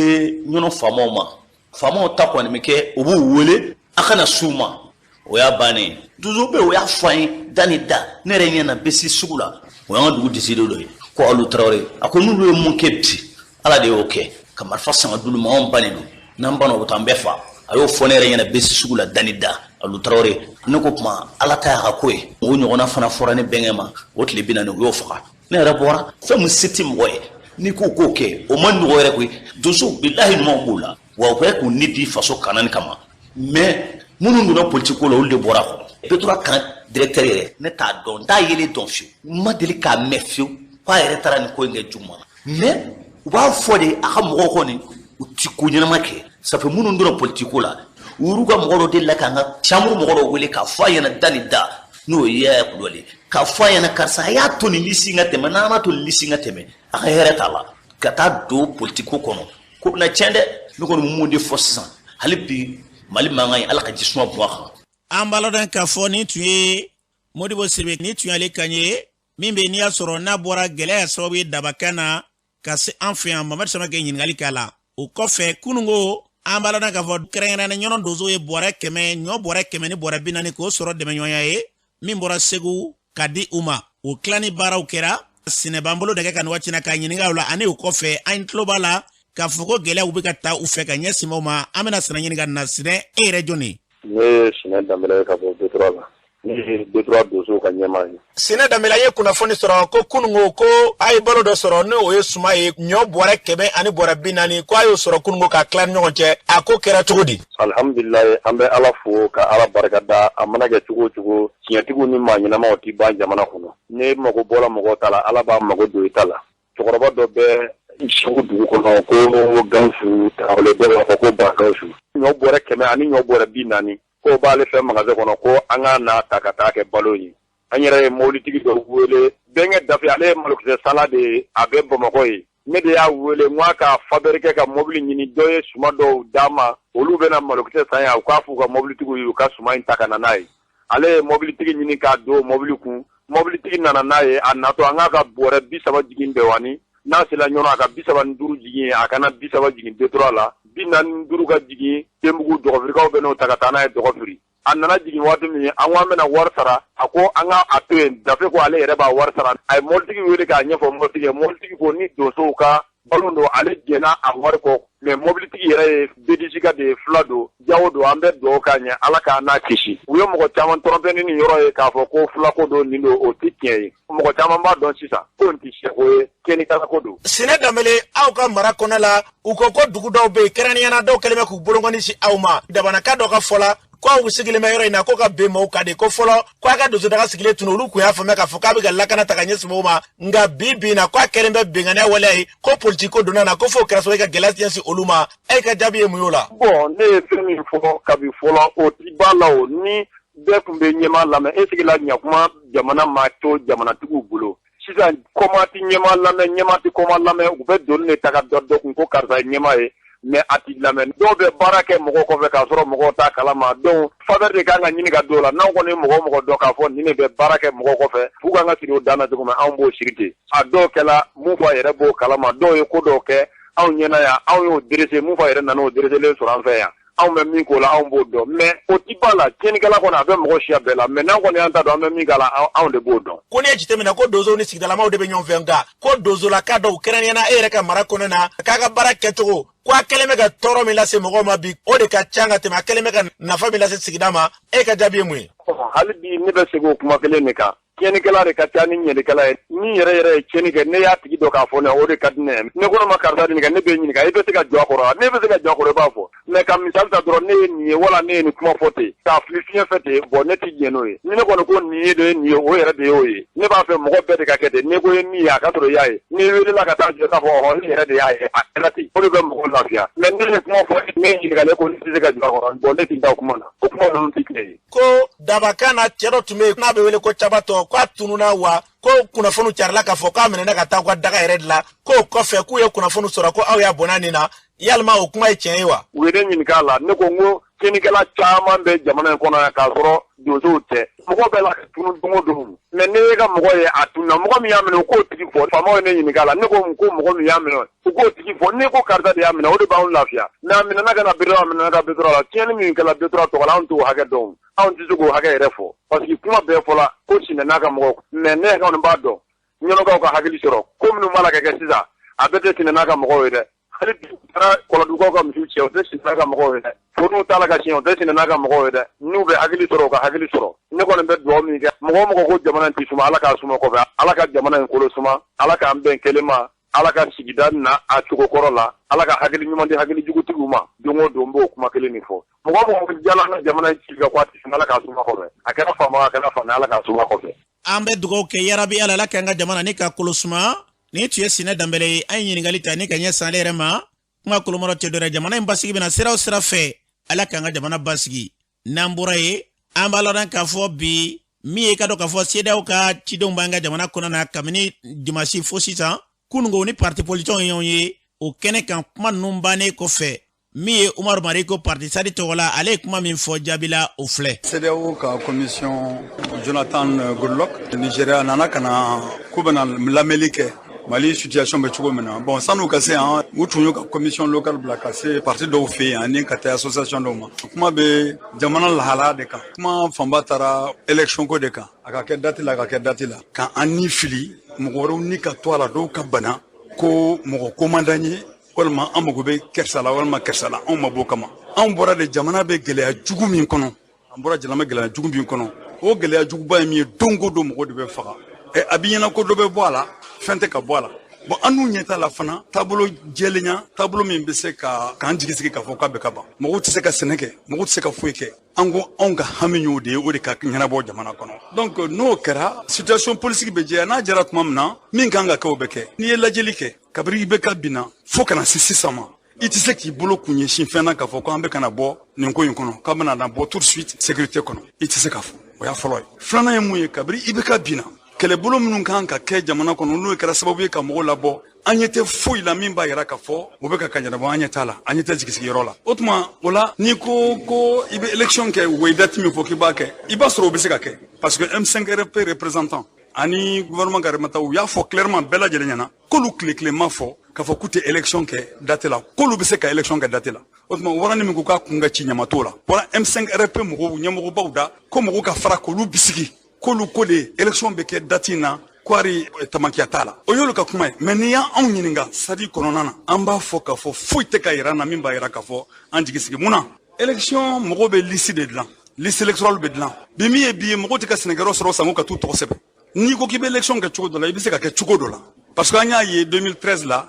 Ɲɔnɔ faamaw ma. Faamaw ta kɔni bɛ kɛ, u b'u wele a kana s'u ma, o y'a bannen ye. Donso bɛ yen, o y'a fɔ an ye da ni da, ne yɛrɛ ɲɛ na besi sugu la, o y'an ka dugu diside dɔ ye, ko Alu Tarawele. A ko n'olu ye mun kɛ bi, Ala de y'o kɛ, ka marifa san ka d'olu ma, anw bannen don, n'an banna, u bɛ taa an bɛɛ fa. A y'o fɔ ne yɛrɛ ɲɛna besi sugu la, da ni da, Alu Tarawele. Ne ko kuma Ala ta y'a ka ko ye. O ɲɔgɔnna fana fɔra ne bɛnkɛ ma, o tile 40, u y'o faga. Ne yɛrɛ bɔra fɛn min se tɛ mɔgɔ ye, n'i ko k'o kɛ, o ma nɔgɔ yɛrɛ koyi. Donso, bilahi, ɲumanw b'o la wa, u kɛ k'u ni di faso kanani kama, mais minnu donna politiki ko la, olu de bɔra a kɔnɔ. B3 camp directeur yɛrɛ, ne t'a dɔn, n t'a yelen dɔn fiyewu, n ma deli k'a mɛn fiyewu k'a yɛrɛ taara nin ko in kɛ juguman na. Mais u b'a fɔ de, a ka mɔgɔw kɔni, u ti ko ɲɛnama kɛ. Ça fait minnu donna politiki ko la, u y'u ka mɔgɔ dɔ delila k'an ka chambre mɔgɔ dɔ wele k'a fɔ a ɲɛna da ni da, n'o ye Yaya Kulubali, k'a fɔ a ɲɛna karisa, a y'a to nin lisi ka tɛmɛ, n'an m'a to nin lisi ka tɛmɛ, a ka hɛrɛ t'a la ka taa don politiki ko kɔnɔ, ko bɛna tiɲɛ dɛ. Ne kɔni mun de fɔ sisan, hali bi Mali mankan ye, Ala ka ji suma bɔn a kan. An b'a ladɔn k'a fɔ nin tun ye Modibo Sidibe, nin tun y'ale kan ye min bɛ, n'i y'a sɔrɔ n'a bɔra gɛlɛya sababu ye Dabakan na ka se an fɛ yan. Mamadu Samake ɲininkali k'a la. O kɔfɛ, kununko An b'a ladɔn k'a fɔ kɛrɛnkɛrɛnnenya Ɲɔnɔ donsow ye bɔrɛ 100, ɲɔ bɔrɛ 100 ni bɔrɛ 40, k'o sɔrɔ dɛmɛɲɔgɔnya ye min bɔra Segu ka di u ma. O tilani baaraw kɛra. Sinɛ b'an bolo dɛgɛ kan nin waati na k'a ɲininka o la. Ani o kɔfɛ, an tulo b'a la k'a fɔ ko gɛlɛyaw bɛ ka taa u fɛ ka ɲɛsin maaw ma. An bɛna Sinɛ ɲininka nin na. Sinɛ, e yɛrɛ jɔn ye? Ne ye Sinɛ Danbɛlɛ ye ka bɔ Détroit la. Ne ye Détroit donsow ka ɲɛmaa ye. Sinɛ Danbɛlɛ, an ye kunnafoni sɔrɔ ko kunungo ko a ye balo dɔ sɔrɔ, n'o ye suma ye, ɲɔ bɔrɛ 100 ani bɔrɛ 40, ko a y'o sɔrɔ kunungo k'a tila ni ɲɔgɔn cɛ. A ko kɛra cogo di? Alhamdulilayi, an bɛ Ala fo ka Ala barika da. A mana kɛ cogo o cogo, tiɲɛtigiw ni maa ɲɛnamaw tɛ ban jamana kɔnɔ. N'e mago bɔra mɔgɔw ta la, Ala b'a mago don i ta la. Cɛkɔrɔba dɔ bɛ Segu dugu kɔnɔ ko Gawusu Tarawele, dɔw b'a fɔ ko Ba Gawusu. Ɲɔ bɔrɛ 100 ani ɲɔ bɔrɛ 40, k'o b'ale fɛ magasin kɔnɔ, ko an ka n'a ta ka taa kɛ balo ye. An yɛrɛ ye mobilitigi dɔ wele, bɛnkɛ Dafe, ale ye malokisɛ sanna de ye, a bɛ Bamakɔ ye. Ne de y'a wele n ko a ka faveur kɛ ka mobili ɲini, dɔ ye suma dɔw d'a ma, olu bɛna malokisɛ san yan, u k'a f'u ka mobilitigiw ye u ka suma in ta ka na n'a ye. Ale ye mobilitigi ɲini k'a don mobili kun. Mobilitigi nana n'a ye. A natɔ, an k'a ka bɔrɛ 30 jigin Bɛwani, n'a sera Ɲɔnɔ, a ka 35 jigin, a kana 30 jigin Détroit la, 45 ka jigin Tenbugu, Dɔgɔfirikaw bɛ n'o ta ka taa n'a ye Dɔgɔfiri. A nana jigin waati min, an ko an bɛna wari sara, a ko an ka a to yen, Dafe ko ale yɛrɛ b'a wari sara. A ye mobilitigi wele k'a ɲɛfɔ mobilitigi ye. Mobilitigi ko ni donsow ka balo don, ale jɛnna a wari kɔ. Mais mobilitigi yɛrɛ ye bedisika de ye, fula don, jawo don. An bɛ dugawu k'a ɲɛ, Ala k'a n'a kisi. U ye mɔgɔ caman tromper ni nin yɔrɔ ye k'a fɔ ko fulako don, nin don, o tɛ tiɲɛ ye. Mɔgɔ caman b'a dɔn sisan ko nin tɛ siyako ye, tiɲɛnikɛla ko don. Sinɛ Danbele, aw ka mara kɔnɔ la, u ko ko dugu dɔw bɛ yen, kɛrɛnkɛrɛnnenya la dɔw kɛlen bɛ k'u bolonkɔni si aw ma. Dabanaka dɔ ka fɔ la ko aw sigilen bɛ yɔrɔ in na ko ka ben maaw kan de, ko fɔlɔ ko a ka donsodaga sigilen tun, olu kun y'a faamuya k'a fɔ k'a bɛ ka lakana ta ka ɲɛsin mɔgɔw ma, nka bi bi in na ko a kɛlen bɛ binkanniya waleya ye, ko politiki ko donna na, ko f'o kɛra sababu ye ka gɛlɛya ɲɛsin olu ma. E ka jaabi ye mun y'o la? Bɔn, ne ye fɛn min fɔ kabi fɔlɔ, o ti ba la. O ni bɛɛ tun bɛ ɲɛmaa lamɛn, e sigila ɲakuma jamana ma to jamanatigiw bolo. Sisan kɔma ti ɲɛmaa lamɛn, ɲɛmaa ti kɔma lamɛn. U bɛ doni de ta ka da dɔ kun ko karisa ye ɲɛmaa ye, mais a ti lamɛn. Dɔw bɛ baara kɛ mɔgɔw kɔfɛ k'a sɔrɔ mɔgɔw t'a kalama. Donc faveur de kan ka ɲini ka don o la. N'anw kɔni ye mɔgɔ o mɔgɔ dɔn k'a fɔ nin de bɛ baara kɛ mɔgɔw kɔfɛ, f'u kan ka siri o dan na cogo min, anw b'o siri ten. A dɔw kɛla mun fɔ a yɛrɛ b'o kalama. Dɔw ye ko dɔw kɛ anw ɲɛna yan, anw y'o dresser mun fɔ a yɛrɛ nana o dresselen sɔrɔ an fɛ yan. Anw bɛ min k'o la, anw b'o dɔn, mais o ti ba la. Tiɲɛnikɛla kɔni, a bɛ mɔgɔ siya bɛɛ la, mais n'an kɔni y'an ta dɔn, an bɛ min k'a la, anw de b'o dɔn. Ko n'i ye jateminɛ ko donsow ni sigidalamaw de bɛ ɲɔgɔn fɛ, nka ko donsolaka dɔw, kɛrɛnkɛrɛnnenya la e yɛrɛ ka mara kɔnɔna na, k'a ka baara kɛcogo, ko a kɛlen bɛ ka tɔɔrɔ min lase mɔgɔw ma bi, o de ka ca ka tɛmɛ a kɛlen bɛ ka nafa min lase sigida ma. E ka jaabi ye mun ye? Hali bi ne bɛ segin o kuma kelen de kan. Tiɲɛnikɛla de ka ca ni ɲɛnikɛla ye. Ni yɛrɛ yɛrɛ ye tiɲɛni kɛ, ne y'a tigi dɔn k'a fɔ ne, o de ka di ne ye. Ne ko ne ma karisa nin kɛ, ne bɛ ɲininka, i bɛ se ka jɔ a kɔrɔ? Ne bɛ se ka jɔ a kɔrɔ, i b'a fɔ. Mais ka misali ta dɔrɔn, ne ye nin ye wala ne ye nin kuma fɔ ten k'a fili fiɲɛ fɛ ten, bɔn, ne tɛ jɛn n'o ye. Ni ne kɔni ko nin ye de ye nin ye, o yɛrɛ de y'o ye. Ne b'a fɛ mɔgɔ bɛɛ de ka kɛ ten. Ne ko ye min ye, a ka sɔrɔ i y'a ye. N'i welela ka taa jɔ, k'a fɔ ɔhɔn, ne yɛrɛ de y'a ye, a kɛra ten, o de bɛ mɔgɔ lafiya. Mais ne ye kuma fɔ, ne ɲininkalen ko ne tɛ se ka jɔ a kɔrɔ, bɔn, ne tɛ da o kuma na. O kuma ninnu tɛ tiɲɛ ye. Ko dabakan na, cɛ dɔ tun bɛ yen n'a bɛ wele ko Cabatɔ, k'a tununna wa, ko kunnafoniw carila k'a fɔ k'a minɛna ka taa ka daga yɛrɛ de la, k'o kɔfɛ k'u ye kunnafoni sɔrɔ ko aw y'a bɔnna nin na. Yalima o kuma ye tiɲɛ ye wa? U ye ne ɲininka a la, ne ko n ko tiɲɛnikɛla caman bɛ jamana in kɔnɔ yan k'a sɔrɔ donsow tɛ. Mɔgɔ bɛɛ la ka tunu don o don, mais ne ye ka mɔgɔ ye a tununa, mɔgɔ min y'a minɛ, u k'o tigi fɔ. Faamaw ye ne ɲininka a la, ne ko ko mɔgɔ min y'a minɛ, u k'o tigi fɔ. Ne ko karisa de y'a minɛ, o de b'anw lafiya. Mais a minɛna ka na Détroit, a minɛna ka Détroit la, tiɲɛni min kɛla Détroit tɔgɔ la, anw t'o hakɛ dɔn, anw tɛ se k'o hakɛ yɛrɛ fɔ, parce que kuma bɛɛ fɔla ko Sinɛ n'a ka mɔgɔw. Mais ne kɔni b'a dɔn, Ɲɔnɔkaw ka hakili sɔrɔ, ko minnu b'a la ka kɛ sisan, a bɛɛ tɛ Sinɛ n'a ka mɔgɔw ye dɛ. Hali bi taara Kɔlɔdugukaw ka misiw cɛ, o tɛ Sinɛ n'a ka mɔgɔw ye dɛ. Fo n'u t'a la ka siɲɛ, o tɛ Sinɛ n'a ka mɔgɔw ye dɛ. N'u bɛ hakili sɔrɔ, u ka hakili sɔrɔ. Ne kɔni bɛ dugawu min kɛ, mɔgɔ o mɔgɔ ko jamana in tɛ suma, Ala k'a suma kɔfɛ. Ala ka jamana in kolo suma. Ala k'an bɛn kelen ma. Ala ka sigida na a cogo kɔrɔ la. Ala ka hakili ɲuman di hakili jugutigiw ma. Don o don n b'o kuma kelen nin fɔ. Mɔgɔ o mɔgɔ jala an ka jamana in ci ka ko a tɛ suma, Ala k'a suma kɔfɛ. A kɛra faama, a kɛra faama, Ala k'a suma kɔfɛ. An bɛ dugawu kɛ, yarabi Ala, Ala k'an ka jamana ni ka kolo suma. Nin tun ye Sinɛ Danbɛlɛ ye. An ye ɲininkali ta ni ka ɲɛsin ale yɛrɛ ma. Kuma kolomɔrɔ tɛ dɔrɔn, jamana in basigi bɛna sira o sira fɛ, Ala k'an ka jamana basigi. N'an bɔra yen, an b'a lɔn k'a fɔ bi min ye ka dɔn k'a fɔ CEDEAO ka cidenw b'an ka jamana kɔnɔ na kabini dimasi fo sisan. Kununko ni parti politikiw ye ɲɔgɔn ye o kɛnɛ kan. Kuma ninnu bannen kɔfɛ, min ye Umaru Mariko parti SADI tɔgɔ la, ale ye kuma min fɔ jaabi la, o filɛ. CEDEAO ka commission, Jonathan Goodluck, Nigeria, nana ka na k'u bɛna lamɛnli kɛ. Mali situation bɛ cogo min na, bon, san'u ka se yan, u tun y'u ka commission locale bila ka se parti dɔw fɛ yen ani ka taa association dɔw ma. Kuma bɛ jamana lahalaya de kan. Kuma fanba taara élection ko de kan, a ka kɛ date la, a ka kɛ date la, ka an ni fili, mɔgɔ wɛrɛw ni ka to a la, dɔw ka bana ko mɔgɔ ko man d'an ye, walima an mago bɛ karisa la, walima karisa la. Anw ma bɔ kama, anw bɔra de jamana bɛ gɛlɛya jugu min kɔnɔ. An bɔra jamana gɛlɛya jugu min kɔnɔ, o gɛlɛya juguba ye min ye, don o don mɔgɔ de bɛ faga. Ɛ, a b'i ɲɛna ko dɔ bɛ bɔ a la, fɛn tɛ ka bɔ a la. Bon, an n'u ɲɛ t'a la fana, taabolo jɛlenya, taabolo min bɛ se ka k'an jigi sigi k'a fɔ k'a bɛ ka ban. Mɔgɔw tɛ se ka sɛnɛ kɛ, mɔgɔw tɛ se ka foyi kɛ. An ko anw ka hami y'o de ye, o de ka ɲɛnabɔ jamana kɔnɔ. Donc n'o kɛra, situation politique bɛ jɛya. N'a jɛra tuma min na, min kan ka kɛ, o bɛ kɛ. N'i ye lajɛli kɛ kabini IBK binna fo ka na se sisan ma, i tɛ se k'i bolo kun ɲɛsin fɛn na k'a fɔ ko an bɛ ka na bɔ nin ko in kɔnɔ, k'an bɛna na bɔ tout de suite sécurité kɔnɔ. I tɛ se k'a fɔ. O y'a fɔlɔ ye. Filanan ye mun ye? Kabini IBK binna, kɛlɛbolo minnu kan ka kɛ jamana kɔnɔ, n'o kɛra sababu ye ka mɔgɔw labɔ, an ɲɛ tɛ foyi la min b'a yira k'a fɔ o bɛ ka ɲɛnabɔ. An ɲɛ t'a la, an ɲɛ tɛ jigisigiyɔrɔ la. O tuma o la, n'i ko ko i bɛ élection kɛ, o ye date min fɔ k'i b'a kɛ, i b'a sɔrɔ o bɛ se ka kɛ, parce que M5 RFP représentant ani gouvernement ka représentant, u y'a fɔ clairement bɛɛ lajɛlen ɲɛna k'olu tile kelen ma fɔ k'a fɔ k'u tɛ élection kɛ date la, k'olu bɛ se ka élection kɛ date la. O tuma warani min ko k'a kun ka ci ɲama t'o la, bɔra M5 RFP mɔgɔw ɲɛmɔgɔbaw da ko mɔgɔw ka fara k'olu bisigi, k'olu ko de élection bɛ kɛ date in na, ko hali tamakiya t'a la. O y'olu ka kuma ye. Mais n'i y'anw ɲininka sadi kɔnɔna na, an b'a fɔ k'a fɔ foyi tɛ ka yira an na min b'a yira k'a fɔ an jigi sigi. Mun na? Élection, mɔgɔw bɛ liste de dilan, liste électorale bɛ dilan. Bi min ye bi ye, mɔgɔw tɛ ka sɛnɛkɛyɔrɔ sɔrɔ sanko ka t'u tɔgɔ sɛbɛn. N'i ko k'i bɛ élection kɛ cogo dɔ la, i bɛ se ka kɛ cogo dɔ la, parce que an y'a ye 2013 la,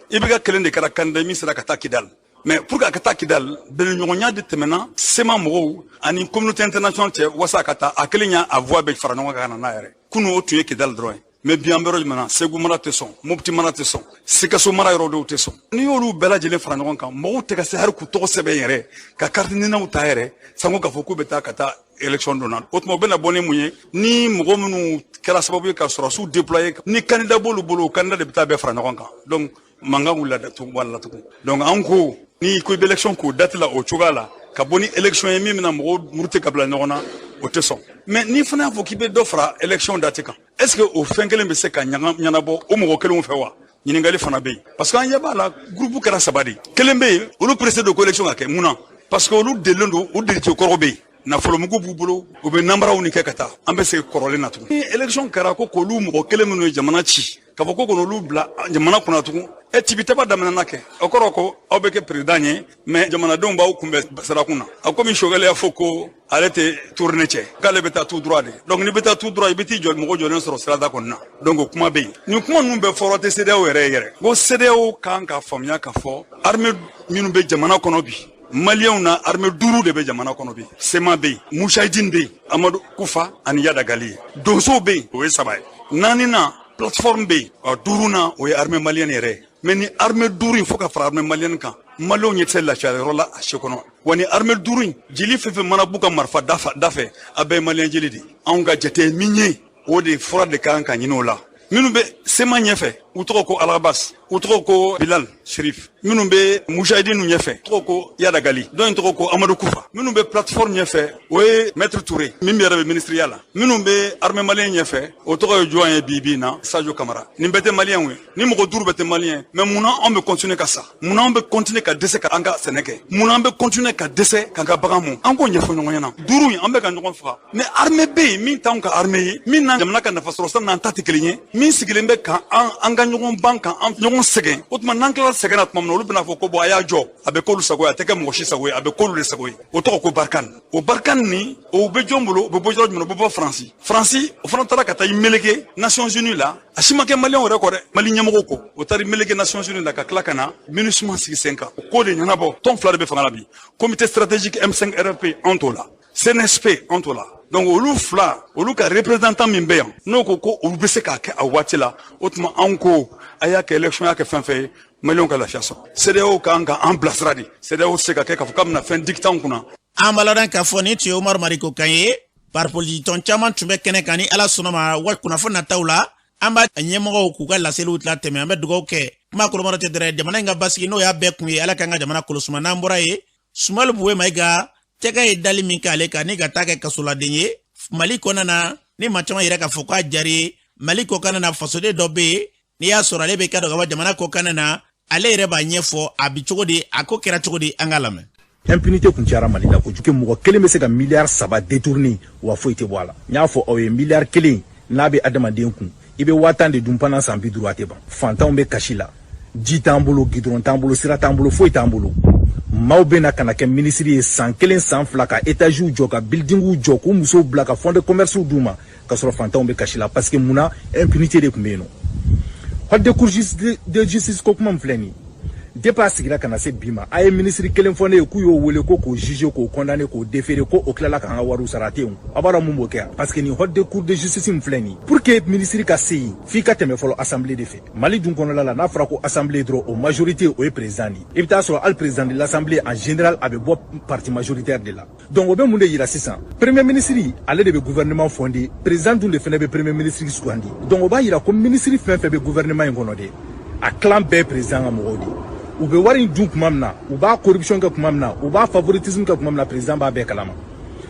i bɛ ka kelen de kɛra candidat min sera ka taa Kidal. Mais pour que a ka taa Kidal, bɛnɲɔgɔnya de tɛmɛna CMA mɔgɔw ani communauté internationale cɛ wasa a ka taa. A kelen y'a a voix bɛɛ fara ɲɔgɔn kan ka na n'a yɛrɛ. Kunu o tun ye Kidal dɔrɔn ye, mais bi an bɛ yɔrɔ jumɛn na? Segu mara tɛ sɔn, Mopti mara tɛ sɔn, Sikaso mara yɔrɔ dɔw tɛ sɔn. N'i y'olu bɛɛ lajɛlen fara ɲɔgɔn kan, mɔgɔw tɛ ka se hali k'u tɔgɔ sɛbɛn yɛrɛ, ka carte ninaw ta yɛrɛ, sanko k'a fɔ k'u bɛ taa ka taa élection donna. O tuma o bɛna bɔ ni mun ye? Ni mɔgɔ minnu kɛra sababu ye ka sɔrɔsiw déployer, ni candidat b'olu bolo, o candidat de bɛ taa bɛɛ fara ɲɔgɔn kan. Donc mankan wulila wala tugun. Donc an ko n'i ko i bɛ élection k'o date la, o cogoya la, ka bɔ ni élection ye min bɛna mɔgɔw muruti ka bila ɲɔgɔn na, o tɛ sɔn. Mais n'i fana y'a fɔ k'i bɛ dɔ fara élection date kan, est ce que o fɛn kelen bɛ se ka ɲɛnabɔ o mɔgɔ kelenw fɛ wa? Ɲininkali fana bɛ yen, parce que an ɲɛ b'a la, groupe kɛra saba de. Kelen bɛ yen, olu pressé don ko élection ka kɛ. Mun na? Parce que olu delilen don, u deliti kɔrɔ bɛ yen, nafolomugu b'u bolo, u bɛ nanbaraw ni kɛ ka taa. An bɛ segin kɔrɔlen na tugun. Ni élection kɛra ko k'olu mɔgɔ kelen minnu ye jamana ci, k'a fɔ ko k'olu bila jamana kunna tugun, ɛ, tibitaba daminɛna kɛ, o kɔrɔ ko aw bɛ kɛ président ye, mais jamanadenw b'aw kunbɛn sirakun na. A komi Choguel y'a fɔ ko ale tɛ tourner cɛ, k'ale bɛ taa tout droit de. Donc n'i bɛ taa tout droit, i bɛ t'i jɔ, mɔgɔ jɔlen sɔrɔ sirada kɔni na. Donc o kuma bɛ yen. Nin kuma ninnu bɛɛ fɔra tɛ CEDEAO yɛrɛ ye yɛrɛ ko CEDEAO kan ka faamuya k'a fɔ armée minnu bɛ jamana kɔnɔ bi, Maliyɛnw na, armée duuru de bɛ jamana kɔnɔ bi. CMA bɛ yen, Mujahideen bɛ yen, Amadu Kufa ani Iyad Ag Ghali ye, donsow bɛ yen, o ye saba ye, naaninan plateforme bɛ yen, ɔ, duurunan o ye armée malienne yɛrɛ ye. Mais ni armée duuru in, fo ka fara armée malienne kan, Maliyɛnw ɲɛ tɛ se lafiya yɔrɔ la a si kɔnɔ. Wa ni armée duuru in, jeli fɛn fɛn mana b'u ka marifa da fɛ, a bɛɛ ye Maliyɛn jeli de ye. Anw ka jate ye min ye, o de fura de kan ka ɲini o la. Minnu bɛ CMA ɲɛfɛ, u tɔgɔ ko Alabas, u tɔgɔ ko Bilal Sherif. Minnu bɛ Mujahideen ɲɛfɛ, tɔgɔ ko Iyad Ag Ghali, dɔ in tɔgɔ ko Amadu Kufa. Minnu bɛ plateforme ɲɛfɛ, o ye Maître Touré min yɛrɛ bɛ ministeriya la. Minnu bɛ armée malienne ɲɛfɛ, o tɔgɔ ye jɔn ye bi bi in na? Sadio Kamara. Nin bɛɛ tɛ Maliyɛnw ye? Ni mɔgɔ duuru bɛɛ tɛ Maliyɛn, mais munna anw bɛ continuer ka sa? Munna anw bɛ continuer ka dɛsɛ ka an ka sɛnɛ kɛ? Munna an bɛ continuer ka dɛsɛ k'an ka bagan mɔ? An k'o ɲɛfɔ ɲɔgɔn ɲɛna. Duuru in, an bɛ ka ɲɔgɔn faga. Ni armée bɛ yen min t'anw ka armée ye, min n'an jamana ka nafa sɔrɔ sira n'an ta tɛ kelen ye, min sigilen bɛ ka an ka ɲɔgɔn ban, ka an ɲɔgɔn sɛgɛn, o tuma n'an tilala sɛgɛn na tuma min na, olu bɛna fɔ ko bon, a y'a jɔ, a bɛ k'olu sago ye, a tɛ kɛ mɔgɔ si sago ye, a bɛ k'olu de sago ye. O tɔgɔ ko Barkhane. O Barkhane ni o bɛ jɔn bolo? O bɛ bɔ yɔrɔ jumɛn? O bɛ bɔ Faransi. Faransi o fana taara ka taa i meleke Nations Unies la. A si ma kɛ Maliyɛnw yɛrɛ kɔ dɛ, Mali ɲɛmɔgɔw kɔ. O taara i meleke Nations Unies la ka tila ka na MINUSMA sigi sen kan, o ko de ɲɛnabɔ. Tɔn fila de bɛ fanga la bi: comité stratégique M5 RFP, anw t'o la, CNSP, anw t'o la. Donc olu fila, olu ka représentant min bɛ yan, n'o ko ko olu bɛ se k'a kɛ a waati la, o tuma anw ko a y'a kɛ élection, y'a kɛ fɛn fɛn ye, Maliyɛnw ka lafiya sɔrɔ. CEDEAO kan ka an bilasira de. CEDEAO tɛ se ka kɛ k'a fɔ k'a bɛna fɛn dicter anw kunna. An b'a ladɔn k'a fɔ nin tun ye Umaru Mariko kan ye. Parti tɔn caman tun bɛ kɛnɛ kan. Ni Ala sɔnna ma, wa kunnafoni nataw la, an b'a ɲɛmɔgɔw k'u ka laseliw tila tɛmɛ. An bɛ dugawu kɛ, kuma kɔrɔmɔrɔ tɛ dɛrɛ, jamana in ka basigi, n'o y'a bɛɛ kun ye. Ala k'an ka jamana kolosuma. N'an bɔra yen, Sumayilu Buwe Mayiga tɛgɛ ye dali min k'ale kan ni ka taa kɛ kasoladen ye Mali kɔnɔna na, ni maa caman yɛrɛ k'a fɔ k'a jari ye Mali kɔkanna na, fasoden dɔ bɛ yen. N'i y'a sɔrɔ ale bɛ ka dɔn ka bɔ jamana kɔkan na, ale yɛrɛ b'a ɲɛfɔ a bi cogo di, a ko kɛra cogo di, an k'a lamɛn. Impunité kun cayara Mali la kojugu. Mɔgɔ kelen bɛ se ka miliyari 3 détourner, wa foyi tɛ bɔ a la. N y'a fɔ aw ye, miliyari 1 n'a bɛ adamaden kun, i bɛ 10 000 de dun pendant san 50, a tɛ ban. Fantanw bɛ kasi la, ji t'an bolo, gidɔrɔn t'an bolo, sira t'an bolo, foyi t'an bolo. Maaw bɛ na ka na kɛ minisiri ye san kelen, san 2, ka étagew jɔ, ka buildingw jɔ, k'u musow bila, ka fonds de commerce d'u ma, ka sɔrɔ fantanw bɛ kasi la. Parce que mun na? Impunité de tun bɛ yen nɔ. Haute cour de justice ko kuma min filɛ nin ye, depuis a sigira ka na se bi ma, a ye minisiri kelen fɔ ne ye k'u y'o wele ko k'o juger, k'o condamner, k'o déférer, ko o tilala k'an ka wariw sara? A tɛ yen. A b'a dɔn mun b'o kɛ? Parce que nin haute cour de justice min filɛ nin ye, pour que minisiri ka se yen, f'i ka tɛmɛ fɔlɔ assemblée de fɛ. Mali dun kɔnɔla la, n'a fɔra ko assemblée dɔrɔn, o majorité, o ye président de ye. I bɛ taa sɔrɔ hali président de l'assemblée, en général, a bɛ bɔ parti majoritaire de la. Donc o bɛ mun de yira sisan? Premier ministre, ale de bɛ gouvernement fonder, président dun de fana bɛ premier ministre sugandi. Donc o b'a yira ko ministre fɛn fɛn bɛ gouvernement in kɔnɔ de, a clan bɛɛ président ka mɔgɔw de ye. U bɛ wari in dun tuma min na, u b'a corruption kɛ tuma min na, u b'a favoritisme kɛ tuma min na, président b'a bɛɛ kalama.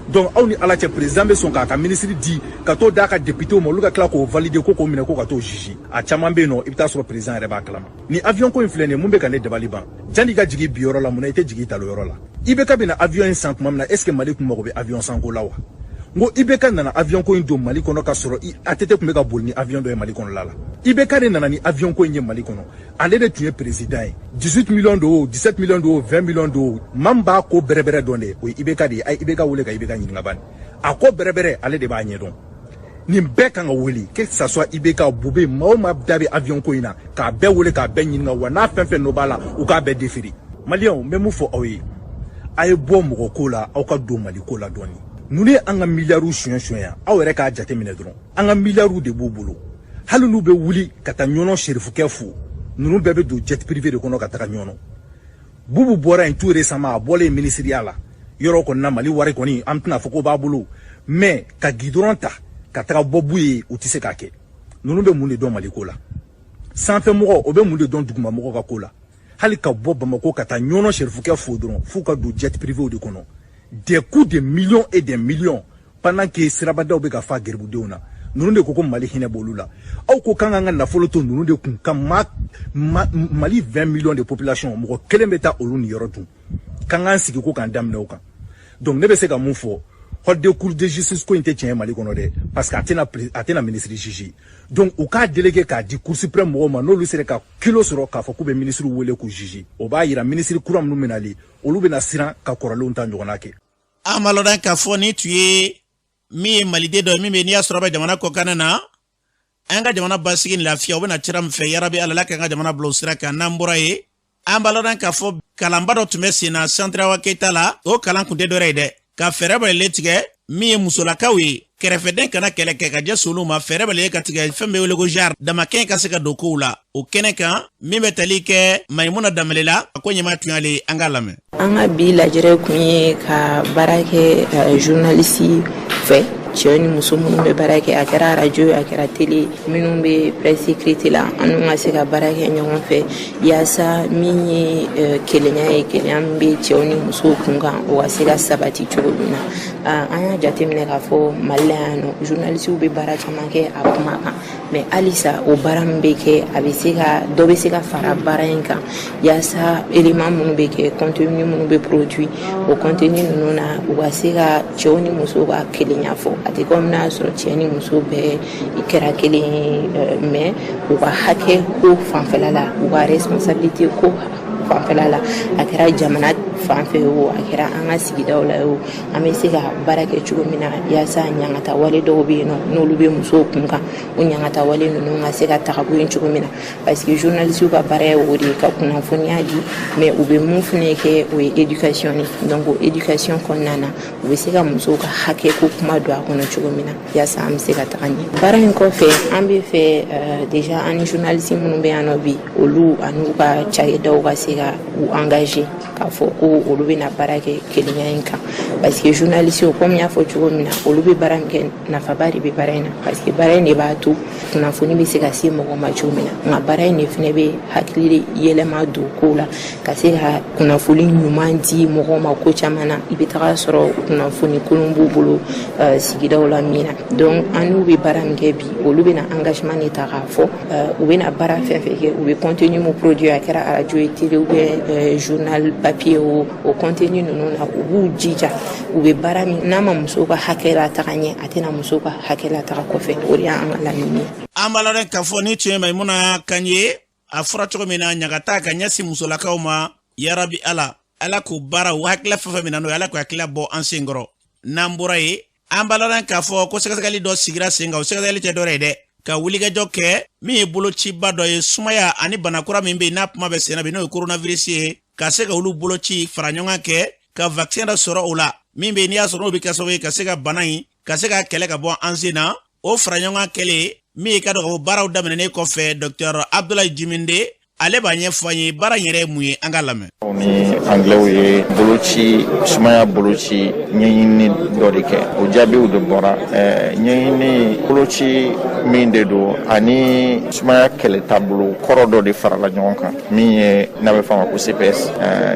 Donc aw ni Ala cɛ, président bɛ sɔn k'a ka ministre di ka t'o d'a ka député ma, olu ka tila k'o valider ko k'o minɛ, ko ka t'o juger? A caman bɛ yen nɔ, i bɛ taa sɔrɔ président yɛrɛ b'a kalama. Ni avion ko in filɛ nin ye, mun bɛ ka ne dabali ban? Janni i ka jigin bi yɔrɔ la, mun na i tɛ jigin talo yɔrɔ la? IBK bɛna avion in san tuma min na, est ce que Mali tun mago bɛ avion sanko la wa? N ko IBK nana avion ko in don Mali kɔnɔ ka sɔrɔ ATT tun bɛ ka boli ni avion dɔ ye Mali kɔnɔla la. IBK de nana ni avion ko in ye Mali kɔnɔ, ale de tun ye président ye. 18 millions don o, 17 millions don o, 20 millions don o, maa min b'a ko bɛrɛbɛrɛ dɔn de, o ye IBK de ye. A ye IBK wele ka IBK ɲininka bani, a ko bɛrɛbɛrɛ, ale de b'a ɲɛdɔn. Nin bɛɛ kan ka wele, que ça soit IBK, Boubèye, maa o maa da bɛ avion ko in na, k'a bɛɛ wele k'a bɛɛ ɲininka, wa n'a fɛn fɛn nɔ b'a la, u k'a bɛɛ déférer. Maliyɛnw, n bɛ mun fɔ aw ye? A ye bɔ mɔgɔ ko la, aw ka don Mali ko la dɔɔni. Ninnu ye an ka miliyariw suɲɛ suɲɛ yan. Aw yɛrɛ k'a jateminɛ dɔrɔn, an ka miliyariw de b'u bolo. Hali n'u bɛ wuli ka taa Ɲɔnɔ serifukɛ fo, ninnu bɛɛ bɛ don jet privé de kɔnɔ ka taga Ɲɔnɔ. Bubu bɔra yen tout récemment, a bɔlen minisiriya la, yɔrɔ kɔni na, Mali wari kɔni, an tɛna fɔ ko b'a bolo, mais ka gidɔrɔn ta ka taga bɔ bu ye, u tɛ se k'a kɛ. Ninnu bɛ mun de dɔn Mali ko la? Sanfɛmɔgɔ, o bɛ mun de dɔn dugumamɔgɔ ka ko la? Hali ka bɔ Bamako ka taa Ɲɔnɔ serifukɛ fo dɔrɔn, f'u ka don jet privé de kɔnɔ, des coups de millions et des millions, pendant que sirabadaw bɛ ka fa geribudenw na. Ninnu de ko ko Mali hinɛ b'olu la. Aw ko k'an k'an ka nafolo to ninnu de kun ka ma, ma, Mali 20 millions de population, mɔgɔ kelen bɛ taa olu niyɔrɔ dun, k'an k'an sigi ko k'an daminɛ o kan. Donc ne bɛ se ka mun fɔ? Haute cour de justice ko in tɛ tiɲɛ ye Mali kɔnɔ dɛ, parce que a tɛna ministre juger. Donc u k'a délégué k'a di Cour suprême mɔgɔw ma, n'olu sera ka kilo sɔrɔ k'a fɔ k'u bɛ ministre wele k'u juger, o b'a yira ministre kura minnu bɛnalen, olu bɛna siran ka kɔrɔlenw ta ɲɔgɔnna kɛ. An b'a lɔn k'a fɔ ni tun ye min ye maliden dɔ ye, min bɛ n'i y'a sɔrɔ a bɛ jamana kɔkan na, an ka jamana basigi ni lafiya, o bɛna sira min fɛ, yarabi Ala k'an ka jamana bila o sira kan. N'an bɔra yen, an b'a lɔn k'a fɔ kalanba dɔ tun bɛ sen na Centre Awa Keyita la. O kalan kun tɛ dɔwɛrɛ ye dɛ, ka fɛɛrɛ bɛlɛlen tigɛ min ye musolakaw ye, kɛrɛfɛden kana kɛlɛ kɛ ka jɛ olu ma, fɛɛrɛ bɛlɛlen ka tigɛ fɛn bɛ wele ko genre damakɛɲɛ ka se ka don kow la. O kɛnɛ kan, min bɛ tali kɛ Mayimuna Danbele la, a ko ɲɛmaa tun y'ale, an k'a lamɛn. An ka bi lajɛrɛ kun ye ka baara kɛ journaliste fɛ, cɛ ni muso minnu bɛ baara kɛ, a kɛra arajo ye, a kɛra télé, minnu bɛ presse écrite la, an n'u ka se ka baara kɛ ɲɔgɔn fɛ yaasa min ye kelenya ye, kelenya min bɛ cɛw ni musow kun kan, o ka se ka sabati cogo min na. An y'a jateminɛ k'a fɔ Mali la yan nɔ, journalistew bɛ baara caman kɛ a kuma kan, mais halisa o baara min bɛ kɛ, a bɛ se ka dɔ bɛ se ka fara baara in kan, yaasa élément minnu bɛ kɛ, contenu minnu bɛ produit, o contenu ninnu na, u ka se ka cɛw ni musow ka kelenya fɔ. A tɛ komi n'a y'a sɔrɔ cɛ ni muso bɛɛ kɛra kelen ye, mais u ka hakɛ ko fanfɛla la, u ka responsabilité ko fanfɛla la, a kɛra jamana fan fɛ o, a kɛra an ka sigidaw la o, an bɛ se ka baara kɛ cogo min na yaasa ɲangata wale dɔw bɛ yen nɔ, n'olu bɛ musow kun kan, o ɲangata wale ninnu ka se ka taga bɔ yen cogo min na. Parce que journaliste ka baara ye o de ye, ka kunnafoniya di, mais u bɛ mun fana kɛ, o ye éducation de. Donc o éducation kɔnɔna na, u bɛ se ka musow ka hakɛ ko kuma don a kɔnɔ cogo min na, yaasa an bɛ se ka taga ɲɛ. Baara in kɔfɛ, an bɛ fɛ déjà an ni journaliste minnu bɛ yan nɔ bi, olu an'u ka cakɛdaw ka se ka u engager k'a fɔ ko ko olu bɛna baara kɛ kelenya in kan, parce que journaliste, komi n y'a fɔ cogo min na, olu bɛ baara min kɛ, nafaba de bɛ baara in na, parce que baara in de b'a to kunnafoni bɛ se ka se mɔgɔ ma cogo min na. Nka baara in de fana bɛ hakili yɛlɛma don kow la, ka se ka kunnafoni ɲuman di mɔgɔw ma. Ko caman na, i bɛ taga sɔrɔ kunnafoni kolon b'u bolo sigidaw la min na. Donc an n'u bɛ baara min kɛ bi, olu bɛna engagement de ta k'a fɔ u bɛna baara fɛn fɛn kɛ, u bɛ contenu mun produit, a kɛra radio ye, télé ou bien journal papier, o contenu ninnu na, u b'u jija u bɛ baara min n'a ma musow ka hakɛ la taga ɲɛ, a tɛna musow ka hakɛ la taga kɔfɛ. O de y'an ka laɲini ye. An b'a ladɔn k'a fɔ ni tun ye Mayimuna kan ye. A fɔra cogo min na, ɲagata ka ɲɛsin musolakaw ma, yarabi Ala, Ala k'u baara u hakilila fɛn fɛn min na, n'o ye Ala k'u hakilila bɔ an sen kɔrɔ. N'an bɔra yen, an b'a ladɔn k'a fɔ ko sɛgɛsɛgɛli dɔ sigira sen kan. O sɛgɛsɛgɛli tɛ dɔwɛrɛ ye dɛ, ka wulikajɔ kɛ min ye bolociba dɔ ye, sumaya ani bana kura min bɛ yen n'a kuma bɛ sen na bi, n'o ye coronavirus ye, ka se ka olu boloci fara ɲɔgɔn kan kɛ ka vaccin dɔ sɔrɔ o la, min bɛ yen n'i y'a sɔrɔ n'o bɛ kɛ sababu ye ka se ka bana in ka se ka kɛlɛ ka bɔ an sen na. O fara ɲɔgɔn kan kɛlen min ye, ka dɔn ka fɔ baaraw daminɛnen kɔfɛ, Dr Abdoulaye Jiminde, ale b'a ɲɛfɔ an ye baara in yɛrɛ ye mun ye. An ka lamɛn. Ni Angilɛw ye boloci, sumaya boloci ɲɛɲini dɔ de kɛ, o jaabiw de bɔra. Ɲɛɲini boloci min de don ani sumaya kɛlɛ taabolo kɔrɔ dɔ de farala ɲɔgɔn kan, min ye n'a bɛ fɔ a ma ko CPS.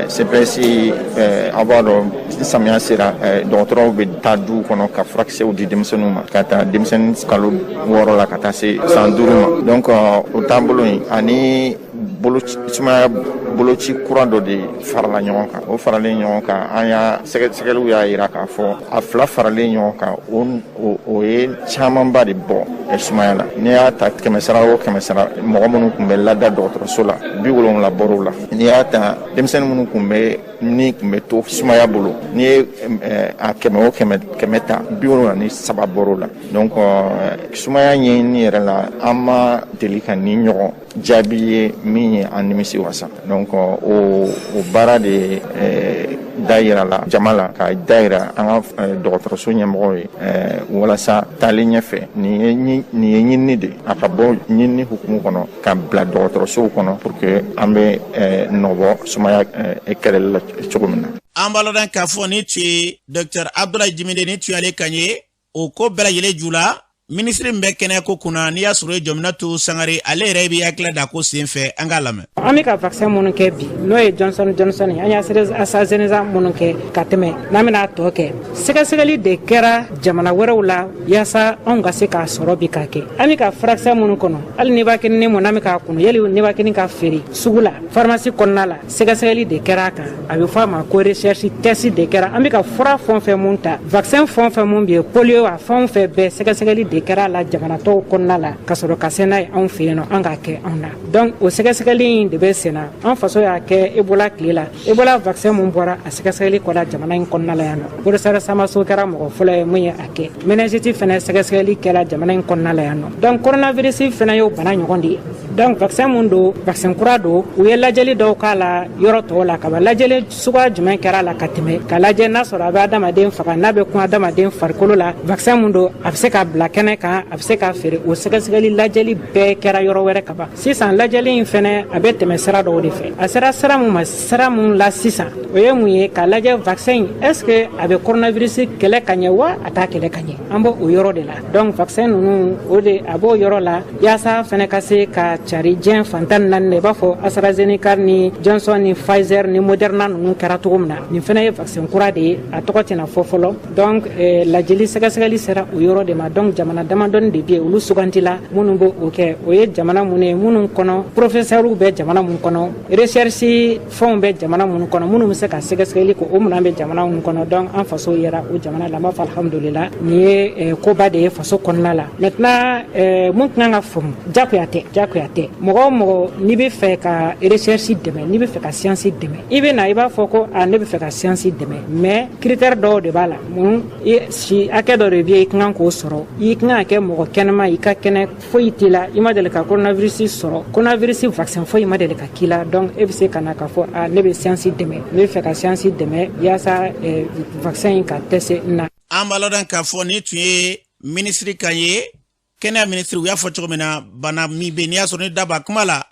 CPS, aw b'a dɔn, samiya sera, dɔgɔtɔrɔw bɛ taa duw kɔnɔ ka furakisɛw di denmisɛnninw ma, ka taa denmisɛnnin kalo 6 la ka taa se san 5 ma. Donc o taabolo in ani sumaya boloci kura dɔ de farala ɲɔgɔn kan. O faralen ɲɔgɔn kan, an y'a sɛgɛsɛgɛliw y'a yira k'a fɔ a fila faralen ɲɔgɔn kan, o ye camanba de bɔ sumaya la. N'i y'a ta 100 sara o 100 sara, mɔgɔ minnu tun bɛ lada dɔgɔtɔrɔso la, 70 bɔr'o la. N'i y'a ta denmisɛnnin minnu tun bɛ ni tun bɛ to sumaya bolo, n'i ye a 100 o 100 ta, 73 bɔr'o la. Donc sumaya ɲɛɲini yɛrɛ la, an ma deli ka nin ɲɔgɔn jaabi ye min ye an nimisi wasa. Donc o baara de da yira la jama la, ka da yira an ka dɔgɔtɔrɔso ɲɛmɔgɔw ye, walasa taalen ɲɛfɛ, nin ye ɲinini de, a ka bɔ ɲinini hukumu kɔnɔ ka bila dɔgɔtɔrɔsow kɔnɔ, pour que an bɛ nɔbɔ sumaya kɛlɛli la cogo min na. An b'a ladɔn k'a fɔ ni tun ye Dr Abdoulaye Jiminde, ni tun y'ale kan ye. O ko bɛɛ lajɛlen ju la, minisiri min bɛ kɛnɛyako kunna, n'i y'a sɔrɔ ye Jɔminatu Sangare, ale yɛrɛ bɛ hakilila da ko sen fɛ. An k'a lamɛn. An bɛ ka vaccin minnu kɛ bi, n'o ye Johnson Johnson ye, an ye AstraZeneca minnu kɛ ka tɛmɛ, n'an bɛna a tɔ kɛ, sɛgɛsɛgɛli de kɛra jamana wɛrɛw la yaasa anw ka se k'a sɔrɔ bi k'a kɛ. An bɛ ka furakisɛ minnu kɔnɔ, hali Nivaquine mun n'an bɛ k'a kunu, yali Nivaquine ka feere sugu la, pharmacie kɔnɔna la, sɛgɛsɛgɛli de kɛra a kan, a bɛ fɔ a ma ko recherche test de kɛra. An bɛ ka fura fɛn o fɛn mun ta, vaccin fɛn o fɛn mun bɛ yen, polio, a fɛn o fɛn bɛɛ, sɛgɛsɛgɛli de kɛra a la jamana tɔw kɔnɔna la ka sɔrɔ ka se n'a ye anw fɛ yen nɔ, an k'a kɛ anw na. Donc o sɛgɛsɛgɛli in de bɛ sen na. An faso y'a kɛ Ebola tile la, Ebola vaccin mun bɔra, a sɛgɛsɛgɛli kɔla jamana in kɔnɔna la yan nɔ. Professeur Samaso kɛra mɔgɔ fɔlɔ ye mun ye a kɛ. Méningite fɛnɛ sɛgɛsɛgɛli kɛla jamana in kɔnɔna la yan nɔ. Donc coronavirus fɛnɛ y'o bana ɲɔgɔn de ye. Donc vaccin mun don, vaccin kura don, u ye lajɛli dɔw k'a la yɔrɔ tɔw la kaban. Lajɛli suguya jumɛn kɛra a la ka tɛmɛ, ka lajɛ n'a sɔrɔ a bɛ adamaden faga, n'a bɛ kun adamaden farikolo la, vaccin mun don, a bɛ se ka bila kɛnɛ kan, a bɛ se ka feere, o sɛgɛsɛgɛli lajɛli bɛɛ kɛra yɔrɔ wɛrɛ kaban. Sisan lajɛli in fɛnɛ, a bɛ tɛmɛ sira dɔw de fɛ. A sera sira mun ma, sira mun la sisan, o ye mun ye? K'a lajɛ vaccin in, est ce que a bɛ coronavirus kɛlɛ ka ɲɛ wa a t'a kɛlɛ ka ɲɛ? An b'o o yɔrɔ de la. Donc vaccin ninnu, o de a b'o yɔrɔ la yaasa fɛnɛ ka se ka cari diɲɛ fan 14 na, i b'a fɔ AstraZeneca ni Johnson ni Pfizer ni Moderna ninnu kɛra cogo min na. Nin fɛnɛ ye vaccin kura de ye, a tɔgɔ tɛna fɔ fɔlɔ. Donc lajɛli sɛgɛsɛgɛli sera o yɔrɔ de ma. Donc jamana damadɔni de bɛ yen, olu sugantila minnu b'o kɛ. O ye jamana minnu ye, minnu kɔnɔ professeurs bɛ jamana mun kɔnɔ, recherche fɛnw bɛ jamana minnu kɔnɔ, minnu bɛ se ka sɛgɛsɛgɛli kɛ, o minɛn bɛ jamana minnu kɔnɔ. Donc an faso yɛrɛ o jamana la, an b'a fɔ alhamdulila, nin ye koba de ye faso kɔnɔna la. Maintenant mun kan ka faamu, jagoya tɛ, jagoya tɛ. Mɔgɔ o mɔgɔ n'i bɛ fɛ ka recherche dɛmɛ, n'i bɛ fɛ ka science dɛmɛ, i bɛ na i b'a fɔ ko a ne bɛ fɛ ka science dɛmɛ, mais critère dɔw de b'a la. Mun si hakɛ dɔ de bɛ yen i kan k'o sɔrɔ, i kan ka kɛ mɔgɔ kɛnɛma, i ka kɛnɛ, foyi t'i la, i ma deli ka coronavirus sɔrɔ, coronavirus vaccin foyi ma deli ka k'i la. Donc e bɛ se ka na k'a fɔ a ne bɛ science dɛmɛ, ne bɛ fɛ ka science dɛmɛ yaasa vaccin in ka tester n na. An b'a ladɔn k'a fɔ nin tun ye minisiri kan ye, kɛnɛya minisiri. U y'a fɔ cogo min na, bana min bɛ, n'i y'a sɔrɔ ni da b'a kuma la,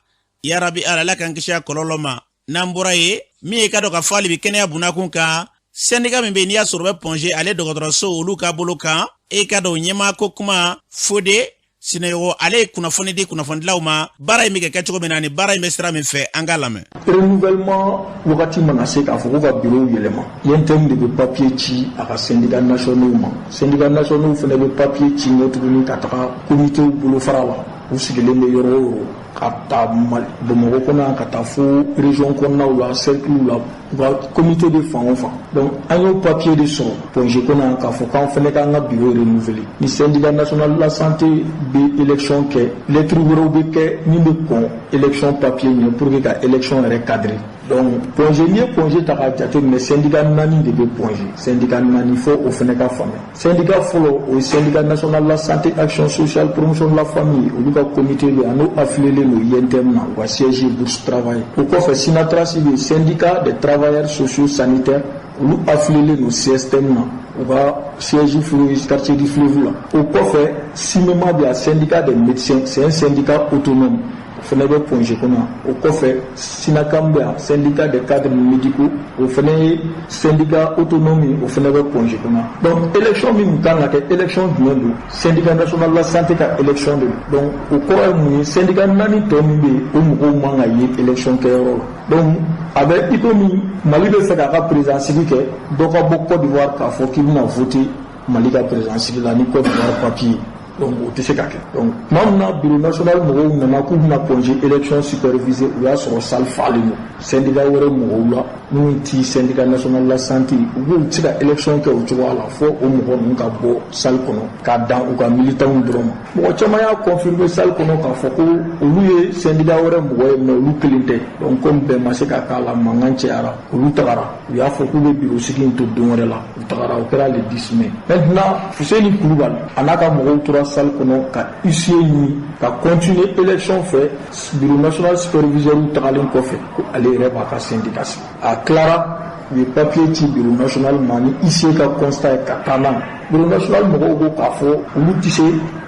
yarabi Ala, Ala k'an kisi a kɔlɔlɔ ma. N'an bɔra yen, min ye ka dɔn ka fɔ hali bi kɛnɛya bunakun kan, sɛndika min bɛ yen n'i y'a sɔrɔ bɛ Point G ale dɔgɔtɔrɔso olu ka bolo kan, e ka dɔn ɲɛmaa ko kuma Fode Sinayɔgɔ, ale ye kunnafoni di kunnafonidilaw ma baara in bɛ kɛ kɛcogo min na ani baara in bɛ sira min fɛ. An k'a lamɛn. Renouvellement wagati mana se k'a fɔ ko ka bureau yɛlɛma, UNTM de bɛ papier ci a ka syndicat nationaux ma. Syndicat nationaux fana bɛ papier ci ɲɛ tuguni ka taga comité bolofara la, u sigilen bɛ yɔrɔ o yɔrɔ, ka taa Bamakɔ kɔnɔ yan, ka taa fo région kɔnɔnaw la, cercle la, u ka comité bɛ fan o fan. Donc an y'o papier de sɔrɔ Point G kɔnɔ yan k'a fɔ k'an fana k'an ka bureau renouveler. Ni syndicat national de la santé bɛ élection kɛ, lettre wɛrɛw bɛ kɛ min bɛ kɔn élection papier ɲɛ pour que ka élection yɛrɛ cadrer. Donc Point G, n'i ye Point G ta k'a jateminɛ, syndicat naani de bɛ Point G. Syndicat naani, fo o fana ka faamuya. Syndicat fɔlɔ, o ye syndicat national de la santé, action sociale, promotion de la famille, olu ka comité bɛ yan, n'o affilié don UNTM na, u ka siège ye Bourse Travail. O kɔfɛ, SYNATRAS bɛ yen, syndicat des travailleurs sociaux sanitaires, olu affilié don CSTM na, u ka siège furu quartier du Fleuve la. O kɔfɛ, SYMEMA bɛ yan, syndicat des médecins, c'est un syndicat autonome, o fana bɛ Point G kɔnɔ. O kɔfɛ, SYNACAM bɛ yan, syndicat des cadres médicaux, o fana ye syndicat autonome ye, o fana bɛ Point G kɔnɔ. Donc élection min kan ka kɛ, élection jumɛn don? Syndicat national de la santé ka élection de don. Donc o kɔrɔ ye mun ye? Syndicat naani tɔ min bɛ yen, o mɔgɔw man ka ye élection kɛyɔrɔ la. Donc a bɛ i komi Mali bɛ fɛ k'a ka président sigi kɛ, dɔ ka bɔ Côte d'Ivoire k'a fɔ k'i bɛna voter Mali ka président sigi la ni Côte d'Ivoire papier. Donc o tɛ se ka kɛ. Donc tuma min na bureau national mɔgɔw nana k'u bɛna Point G élection superviser, u y'a sɔrɔ salle falen don syndicat wɛrɛ mɔgɔw la minnu ti syndicat national de la santé. U k'u tɛ se ka élection kɛ o cogoya la, fo o mɔgɔ ninnu ka bɔ salle kɔnɔ k'a dan u ka militants dɔrɔn ma. Mɔgɔ caman y'a confirmer salle kɔnɔ k'a fɔ ko olu ye syndicat wɛrɛ mɔgɔ ye, mais olu kelen tɛ. Donc comme bɛn ma se ka k'a la, mankan cayara, olu tagara. U y'a fɔ k'u bɛ bureau sigi in to don wɛrɛ la, u tagara. O kɛra le 10 mai. Maintenant, Fuseni Kulubali a n'a ka mɔgɔw tora salle kɔnɔ ka huissier ɲini ka continuer élection fɛ bureau national superviseur tagalen kɔfɛ, ko ale yɛrɛ b'a ka syndicat sigi. A tilara, u ye papier ci bureau national ma ni huissier ka constat ye ka taa n'a ye. Bureau national mɔgɔw ko k'a fɔ olu tɛ se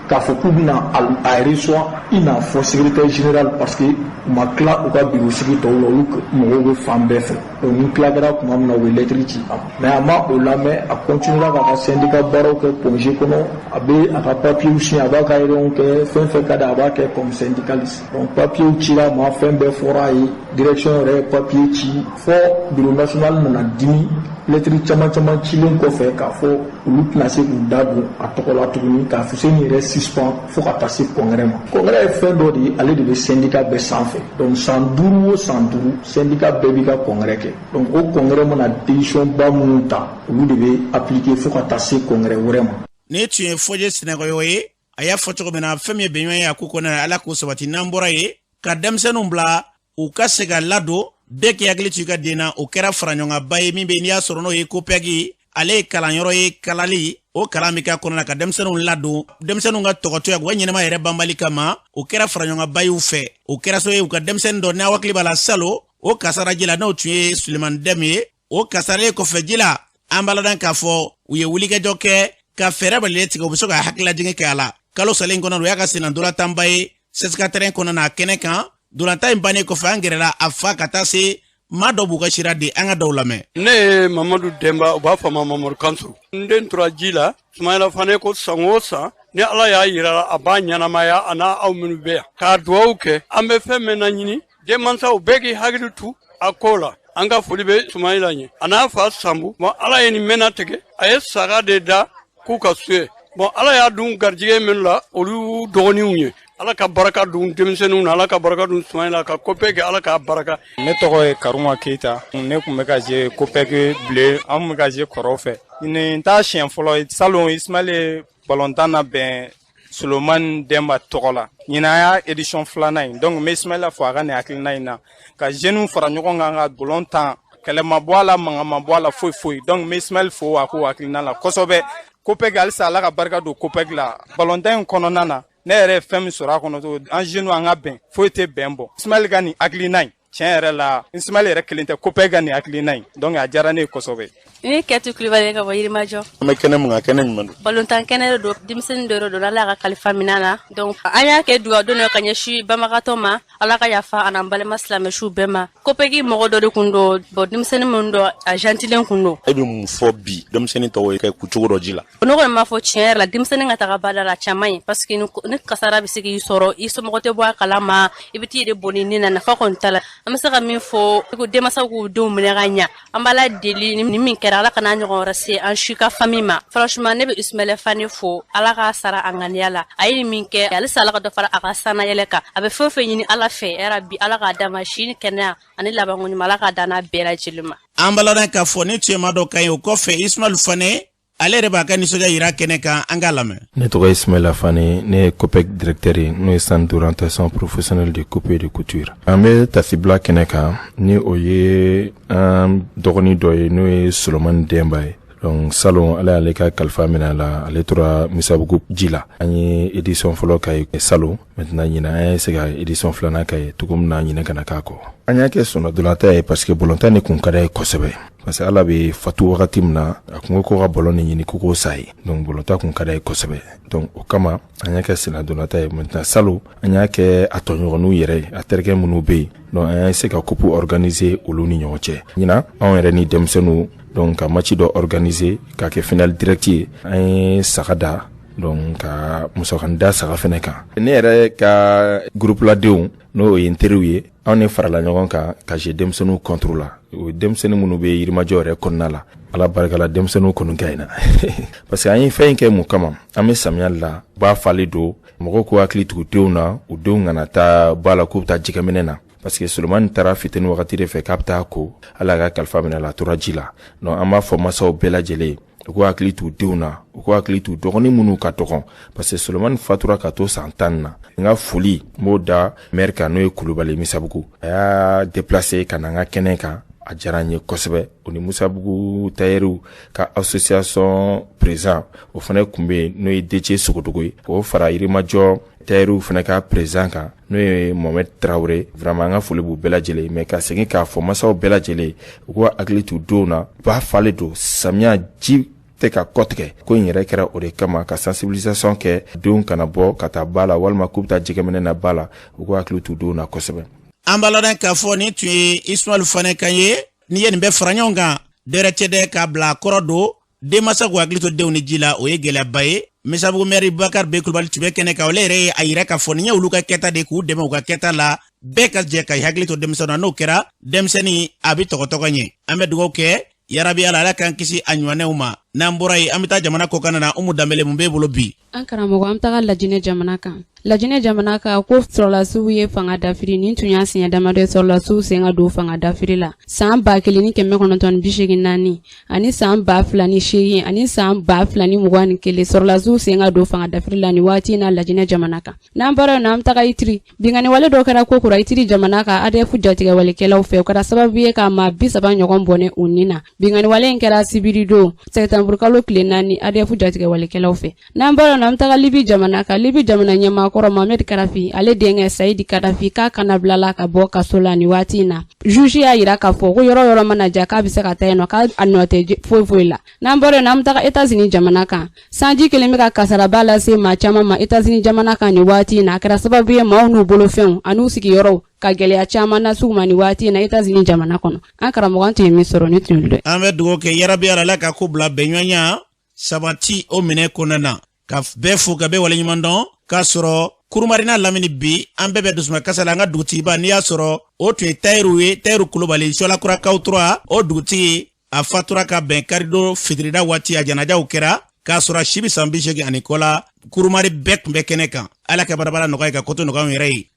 k'a fɔ k'u bɛna a reçoit i n'a fɔ secrétaire général, parce que u ma tila u ka bureau sigi tɔw la, olu mɔgɔw bɛ fan bɛɛ fɛ. Donc ni tila kɛra tuma min na, u bɛ lettre ci a ma. Mais a ma o lamɛn, a continuera k'a ka syndicat baaraw kɛ Point G kɔnɔ. A bɛ a ka papier signer, a b'a ka réunion kɛ, fɛn fɛn ka di a b'a kɛ comme syndicaliste. Donc papier cira a ma, fɛn bɛɛ fɔra a ye, direction yɛrɛ ye papier ci, fɔ bureau national nana dimi. Lettre caman caman cilen kɔfɛ k'a fɔ olu tɛna se k'u da don a tɔgɔ la tuguni, k'a Fuseni yɛrɛ suspend fo ka taa se congrès ma. Congrès ye fɛn dɔ de ye, ale de bɛ syndicat bɛɛ sanfɛ. Donc san 5 o san 5, syndicat bɛɛ b'i ka congrès kɛ. Donc o congrès mana décision ba minnu ta, olu de bɛ appliquer fo ka taa se congrès wɛrɛ ma. Nin tun ye Fɔjɛ Sinakɔyɔ ye. A y'a fɔ cogo min na, fɛn min ye bɛnɲɔgɔn ye a ko kɔnɔna na, Ala k'o sabati. N'an bɔra yen, ka denmisɛnninw bila u ka se ka ladon, bɛɛ k'i hakili to i ka den na, o kɛra faraɲɔgɔnkanba ye min bɛ n'i y'a sɔrɔ n'o ye COPEC, ale ye kalanyɔrɔ ye, kalali o kalan bɛ kɛ kɔnɔna na ka denmisɛnninw ladon, denmisɛnninw ka tɔgɔtɔya, u ka ɲɛnɛma yɛrɛ banbali kama. O kɛra faraɲɔgɔnkanba y'u fɛ. O kɛra so ye u ka denmisɛnnin dɔ, n'a hakili b'a la salo o kasara ji la, n'o tun ye Sulemani Dɛmu ye. O kasaralen kɔfɛ ji la, an b'a ladan k'a fɔ u ye wulikajɔ kɛ ka fɛɛrɛ balilen tigɛ, u bɛ se ka hakililajigin kɛ a la. Kalo salen kɔnɔ, o y'a ka senna ntolantanba ye CSKA terrain kɔnɔ na kɛnɛ kan. Ntolantan in bannen kɔfɛ, an gɛrɛla a fa ka taa se maa dɔw b'u ka sira di. An ka dɔw lamɛn. Ne ye Mamadu Denba, u b'a fɔ ma Mamadu Kanso. N den tora ji la. Sumayila Fane ko san o san, ni Ala y'a yira a b'a ɲɛnamaya, a n'a aw minnu bɛ yan k'a duwawu kɛ. An bɛ fɛn min naɲini, denmansaw bɛɛ k'i hakili tu a ko la. An ka foli bɛ Sumayila ɲɛ, a n'a fa Sanbu. Bon, Ala ye nin mɛnna tigɛ, a ye saga de da k'u ka suye. Bon, Ala y'a dun garijɛgɛ minnu la, olu dɔgɔninw ye. Ala ka baraka dun denmisɛnninw na, Ala ka baraka dun Sumayila ka COPEC, Ala k'a baraka. Ne tɔgɔ ye Karuma Keyita. Ne tun bɛ ka jouer COPEC bleu, an tun bɛ ka jouer kɔrɔw fɛ. Nin t'a siɲɛ fɔlɔ ye. Salon, Ismaël ye balontan labɛn Solomani Denba tɔgɔ la. Ɲinan y'a édition filanan ye. Donc n bɛ Ismaël fo a ka nin hakilina in na, ka jeunes fara ɲɔgɔn kan ka balon tan, kɛlɛ ma bɔ a la, mankan ma bɔ a la, foyi foyi. Donc n bɛ Ismaël fo a k'o hakilina la kosɛbɛ. COPEC, halisa Ala ka barika don COPEC la. Balontan in kɔnɔna na, ne yɛrɛ ye fɛn min sɔrɔ a kɔnɔ, an jeunes, an ka bɛn, foyi tɛ bɛn bɔ. Ismaël ka nin hakilina in, tiɲɛ yɛrɛ la, Ismaël yɛrɛ kelen tɛ, COPEC ka nin hakilina in, donc a diyara ne ye kosɛbɛ. Ne Kɛtu Kulibali ka bɔ Yirimajɔ. An bɛ kɛnɛ mun kan, kɛnɛ jumɛn don? Balontan kɛnɛ de don, denmisɛnnin dɔ don, Ala ka kalifa minɛ na. Donc an y'a kɛ dugawu don dɔ ka ɲɛsin banbagatɔ ma, Ala ka yafa a n'an balima silamɛsiw bɛɛ ma. COPEC mɔgɔ dɔ de kun don, bon denmisɛnnin min don, a gentilen kun don. E bɛ mun fɔ bi denmisɛnnin tɔw ye kɛ cogo dɔ ji la? Ne kɔni b'a fɔ tiɲɛ yɛrɛ la, denmisɛnnin ka taga bada la caman ye, parce que ni kasara bɛ se k'i sɔrɔ, i somɔgɔ tɛ bɔ a kalama, i bɛ t'i yɛrɛ bɔnɛ ni na, nafa kɔni t'a la. An bɛ se ka min fɔ, ko denmansaw k'u denw minɛ ka ɲa. An b'Ala deli ni min kɛra, Ala kana ɲɔgɔn wɛrɛ se an si ka famille ma. Franchement, ne bɛ Ismaël Fane fo, Ala k'a sara a ŋaniya la. A ye min kɛ, halisa Ala ka dɔ fara a ka sanayɛlɛ kan. A bɛ fɛn o fɛn ɲini Ala fɛ, yarabi Ala k'a d'a ma, si ni kɛnɛya ani labanko ɲuman, Ala k'a d'an n'a bɛɛ lajɛlen ma. An b'a ladɔn k'a fɔ ni tun ye maa dɔ kan ye. O kɔfɛ, Ismaël Fane ale yɛrɛ b'a ka nisɔndiya yira kɛnɛ kan, an k'a lamɛn. Ne tɔgɔ Ismaël Fane, ne ye COPEC directeur ye, n'o ye centre d'orientation professionnelle de coupe et de couture. An bɛ tasibila kɛnɛ kan ni o ye an dɔgɔnin dɔ ye, n'o ye Solomani Denba ye. Donc salon, Ala y'ale ka kalifa minɛ a la, ale tora Misabugu ji la. An ye édition fɔlɔ k'a ye salon, maintenant ɲinan an ye se ka édition filanan k'a ye cogo min na, ɲinɛ kana k'a kɔ. An y'a kɛ sɔnɔdolata ye parce que bolontan de kun ka d'a ye kosɛbɛ, parce que Ala bɛ fatu wagati min na, a kun ko ko ka ballon de ɲini ko k'o sa ye. Donc bolontan kun ka d'a ye kosɛbɛ, donc o kama an y'a kɛ sennadolata ye. Maintenant salon, an y'a kɛ a tɔɲɔgɔnninw yɛrɛ ye, a terikɛ minnu bɛ yen, donc an y'a se ka coupe organiser olu ni ɲɔgɔn cɛ. Ɲinan anw yɛrɛ ni denmisɛnninw, donc ka match dɔ organiser k'a kɛ finale direct ye. An ye saga da, donc ka musakanin da saga fɛnɛ kan. Ne yɛrɛ ka groupe ladenw, n'o ye n teriw ye, anw ne farala ɲɔgɔn kan ka jouer denmisɛnninw contre la. O denmisɛnnin minnu bɛ Yirimajɔ yɛrɛ kɔnɔna la, Ala barika la, denmisɛnninw kɔni ka ɲi na, parce que an ye fɛn in kɛ mun kama? An bɛ samiya la, ba falen don, mɔgɔw k'u hakili tugu denw na, u denw kana taa ba la k'u bɛ taa jɛgɛminɛ na, parce que Solomani taara fitini wagati de fɛ k'a bɛ taa ko, Ala ka kalifa minɛ la, a tora ji la. Donc an b'a fɔ masaw bɛɛ lajɛlen u k'u hakili t'u denw na, u k'u hakili t'u dɔgɔnin minnu ka dɔgɔn, parce que Solomani fatura ka to san 10 na. N ka foli n b'o da maire kan, n'o ye Kulubali Misabugu. A y'a déplacé ka na n ka kɛnɛ kan, a diyara n ye kosɛbɛ. O ni Musabugu tayɛriw ka association président, o fana tun bɛ yen, n'o ye Dece Sogodogo ye, k'o fara Yirimajɔ tayɛriw fana ka président kan, n'o ye Mohamed Traoré. Vraiment an ka foli b'u bɛɛ lajɛlen. Mais ka segin k'a fɔ masaw bɛɛ lajɛlen, u k'u hakili t'u denw na, ba falen don, samiya ji tɛ ka kɔtigɛ. Ko in yɛrɛ kɛra o de kama, ka sensibilisation kɛ, denw kana bɔ ka taa ba la walima k'u bɛ taa jɛgɛminɛ na ba la, u k'u hakili t'u denw na kosɛbɛ. An b'a ladɔn k'a fɔ nin tun ye Ismaël Fane kan ye. N'i ye nin bɛɛ fara ɲɔgɔn kan, dɔwɛrɛ tɛ dɛ, k'a bila a kɔrɔ don, denmansa k'u hakili to denw ni ji la, o ye gɛlɛyaba ye. Misabugu maire Bakari B Kulubali tun bɛ kɛnɛ kan, ale yɛrɛ ye a yira k'a fɔ nin ye olu ka kɛta de, k'u dɛmɛ u ka kɛta la. Bɛɛ ka jɛ ka hakili to denmisɛnnin na, n'o kɛra denmisɛnnin a bɛ tɔgɔtɔgɔ ɲɛ. An bɛ dugawu kɛ yarabi Ala, Ala k'an kisi a ɲɔgɔnɛw ma. N'an bɔra yen, an bɛ taa jamana kɔkan na. Umu Danbele, mun b'e bolo bi? An karamɔgɔ, an bɛ taga Lajinɛ jamana kan. Lajinɛ jamana kan, ko sɔrɔlasiw ye fanga dafiri. Nin tun y'a siɲɛ damadɔ ye sɔrɔlasiw sen ka don fanga dafiri la. San 1984 ani san 2008 ani san 2021, sɔrɔlasiw sen ka don fanga dafiri la nin waati in na Lajinɛ jamana kan. N'an bɔra yen nɔ, an bɛ taga Ituri. Binkanni wale dɔ kɛra kokura Ituri jamana kan ADF jatigɛwalekɛlaw fɛ. O kɛra sababu ye ka maa 30 ɲɔgɔn bɔnɛ u ni na. Binkanni wale in kɛra sibiridon sɛtanburukalo tile 4 ADF jatigɛwalekɛlaw fɛ. N'an bɔra yen nɔ, an bɛ taga Libi jamana kan. Libi jamana ɲɛmaakɔrɔ Mohamed Kadafi, ale denkɛ Sayidi Kadafi, k'a kanabilala ka bɔ kaso la nin waati in na. Juge y'a yira k'a fɔ ko yɔrɔ yɔrɔ mana ja, k'a bɛ se ka taa yen nɔ, k'a nɔ tɛ foyi foyi la. N'an bɔra yen nɔ, an bɛ taga États-Unis jamana kan. Sanji kelen bɛ ka kasaraba lase maa caman ma États-Unis jamana kan nin waati in na. A kɛra sababu ye maaw n'u bolofɛnw an'u sigiyɔrɔw ka gɛlɛya caman las'u ma nin waati in na États-Unis jamana kɔnɔ. An karamɔgɔ, an tun ye min sɔrɔ ni tun ye. An bɛ dugawu kɛ yarabi Ala ka ko bila bɛnɲɔgɔnya sabati o minɛ kɔnɔna na, ka bɛɛ fo, ka bɛɛ waleɲuman dɔn. K'a sɔrɔ Kurumarina lamini bi, an bɛɛ bɛ dusuma kasa la. An ka dugutigiba, n'i y'a sɔrɔ o tun ye Tayiru ye, Tayiru Kulubali, Sɔlakurakaw tora o dugutigi, a fatura ka bɛn karidon fitirida waati. A janajaw kɛra k'a sɔrɔ a si bɛ san 80 ani kɔ la. Kurumari bɛɛ tun bɛ kɛnɛ kan. Ala ka barabara nɔgɔya, ka koto nɔgɔya yɛrɛ ye.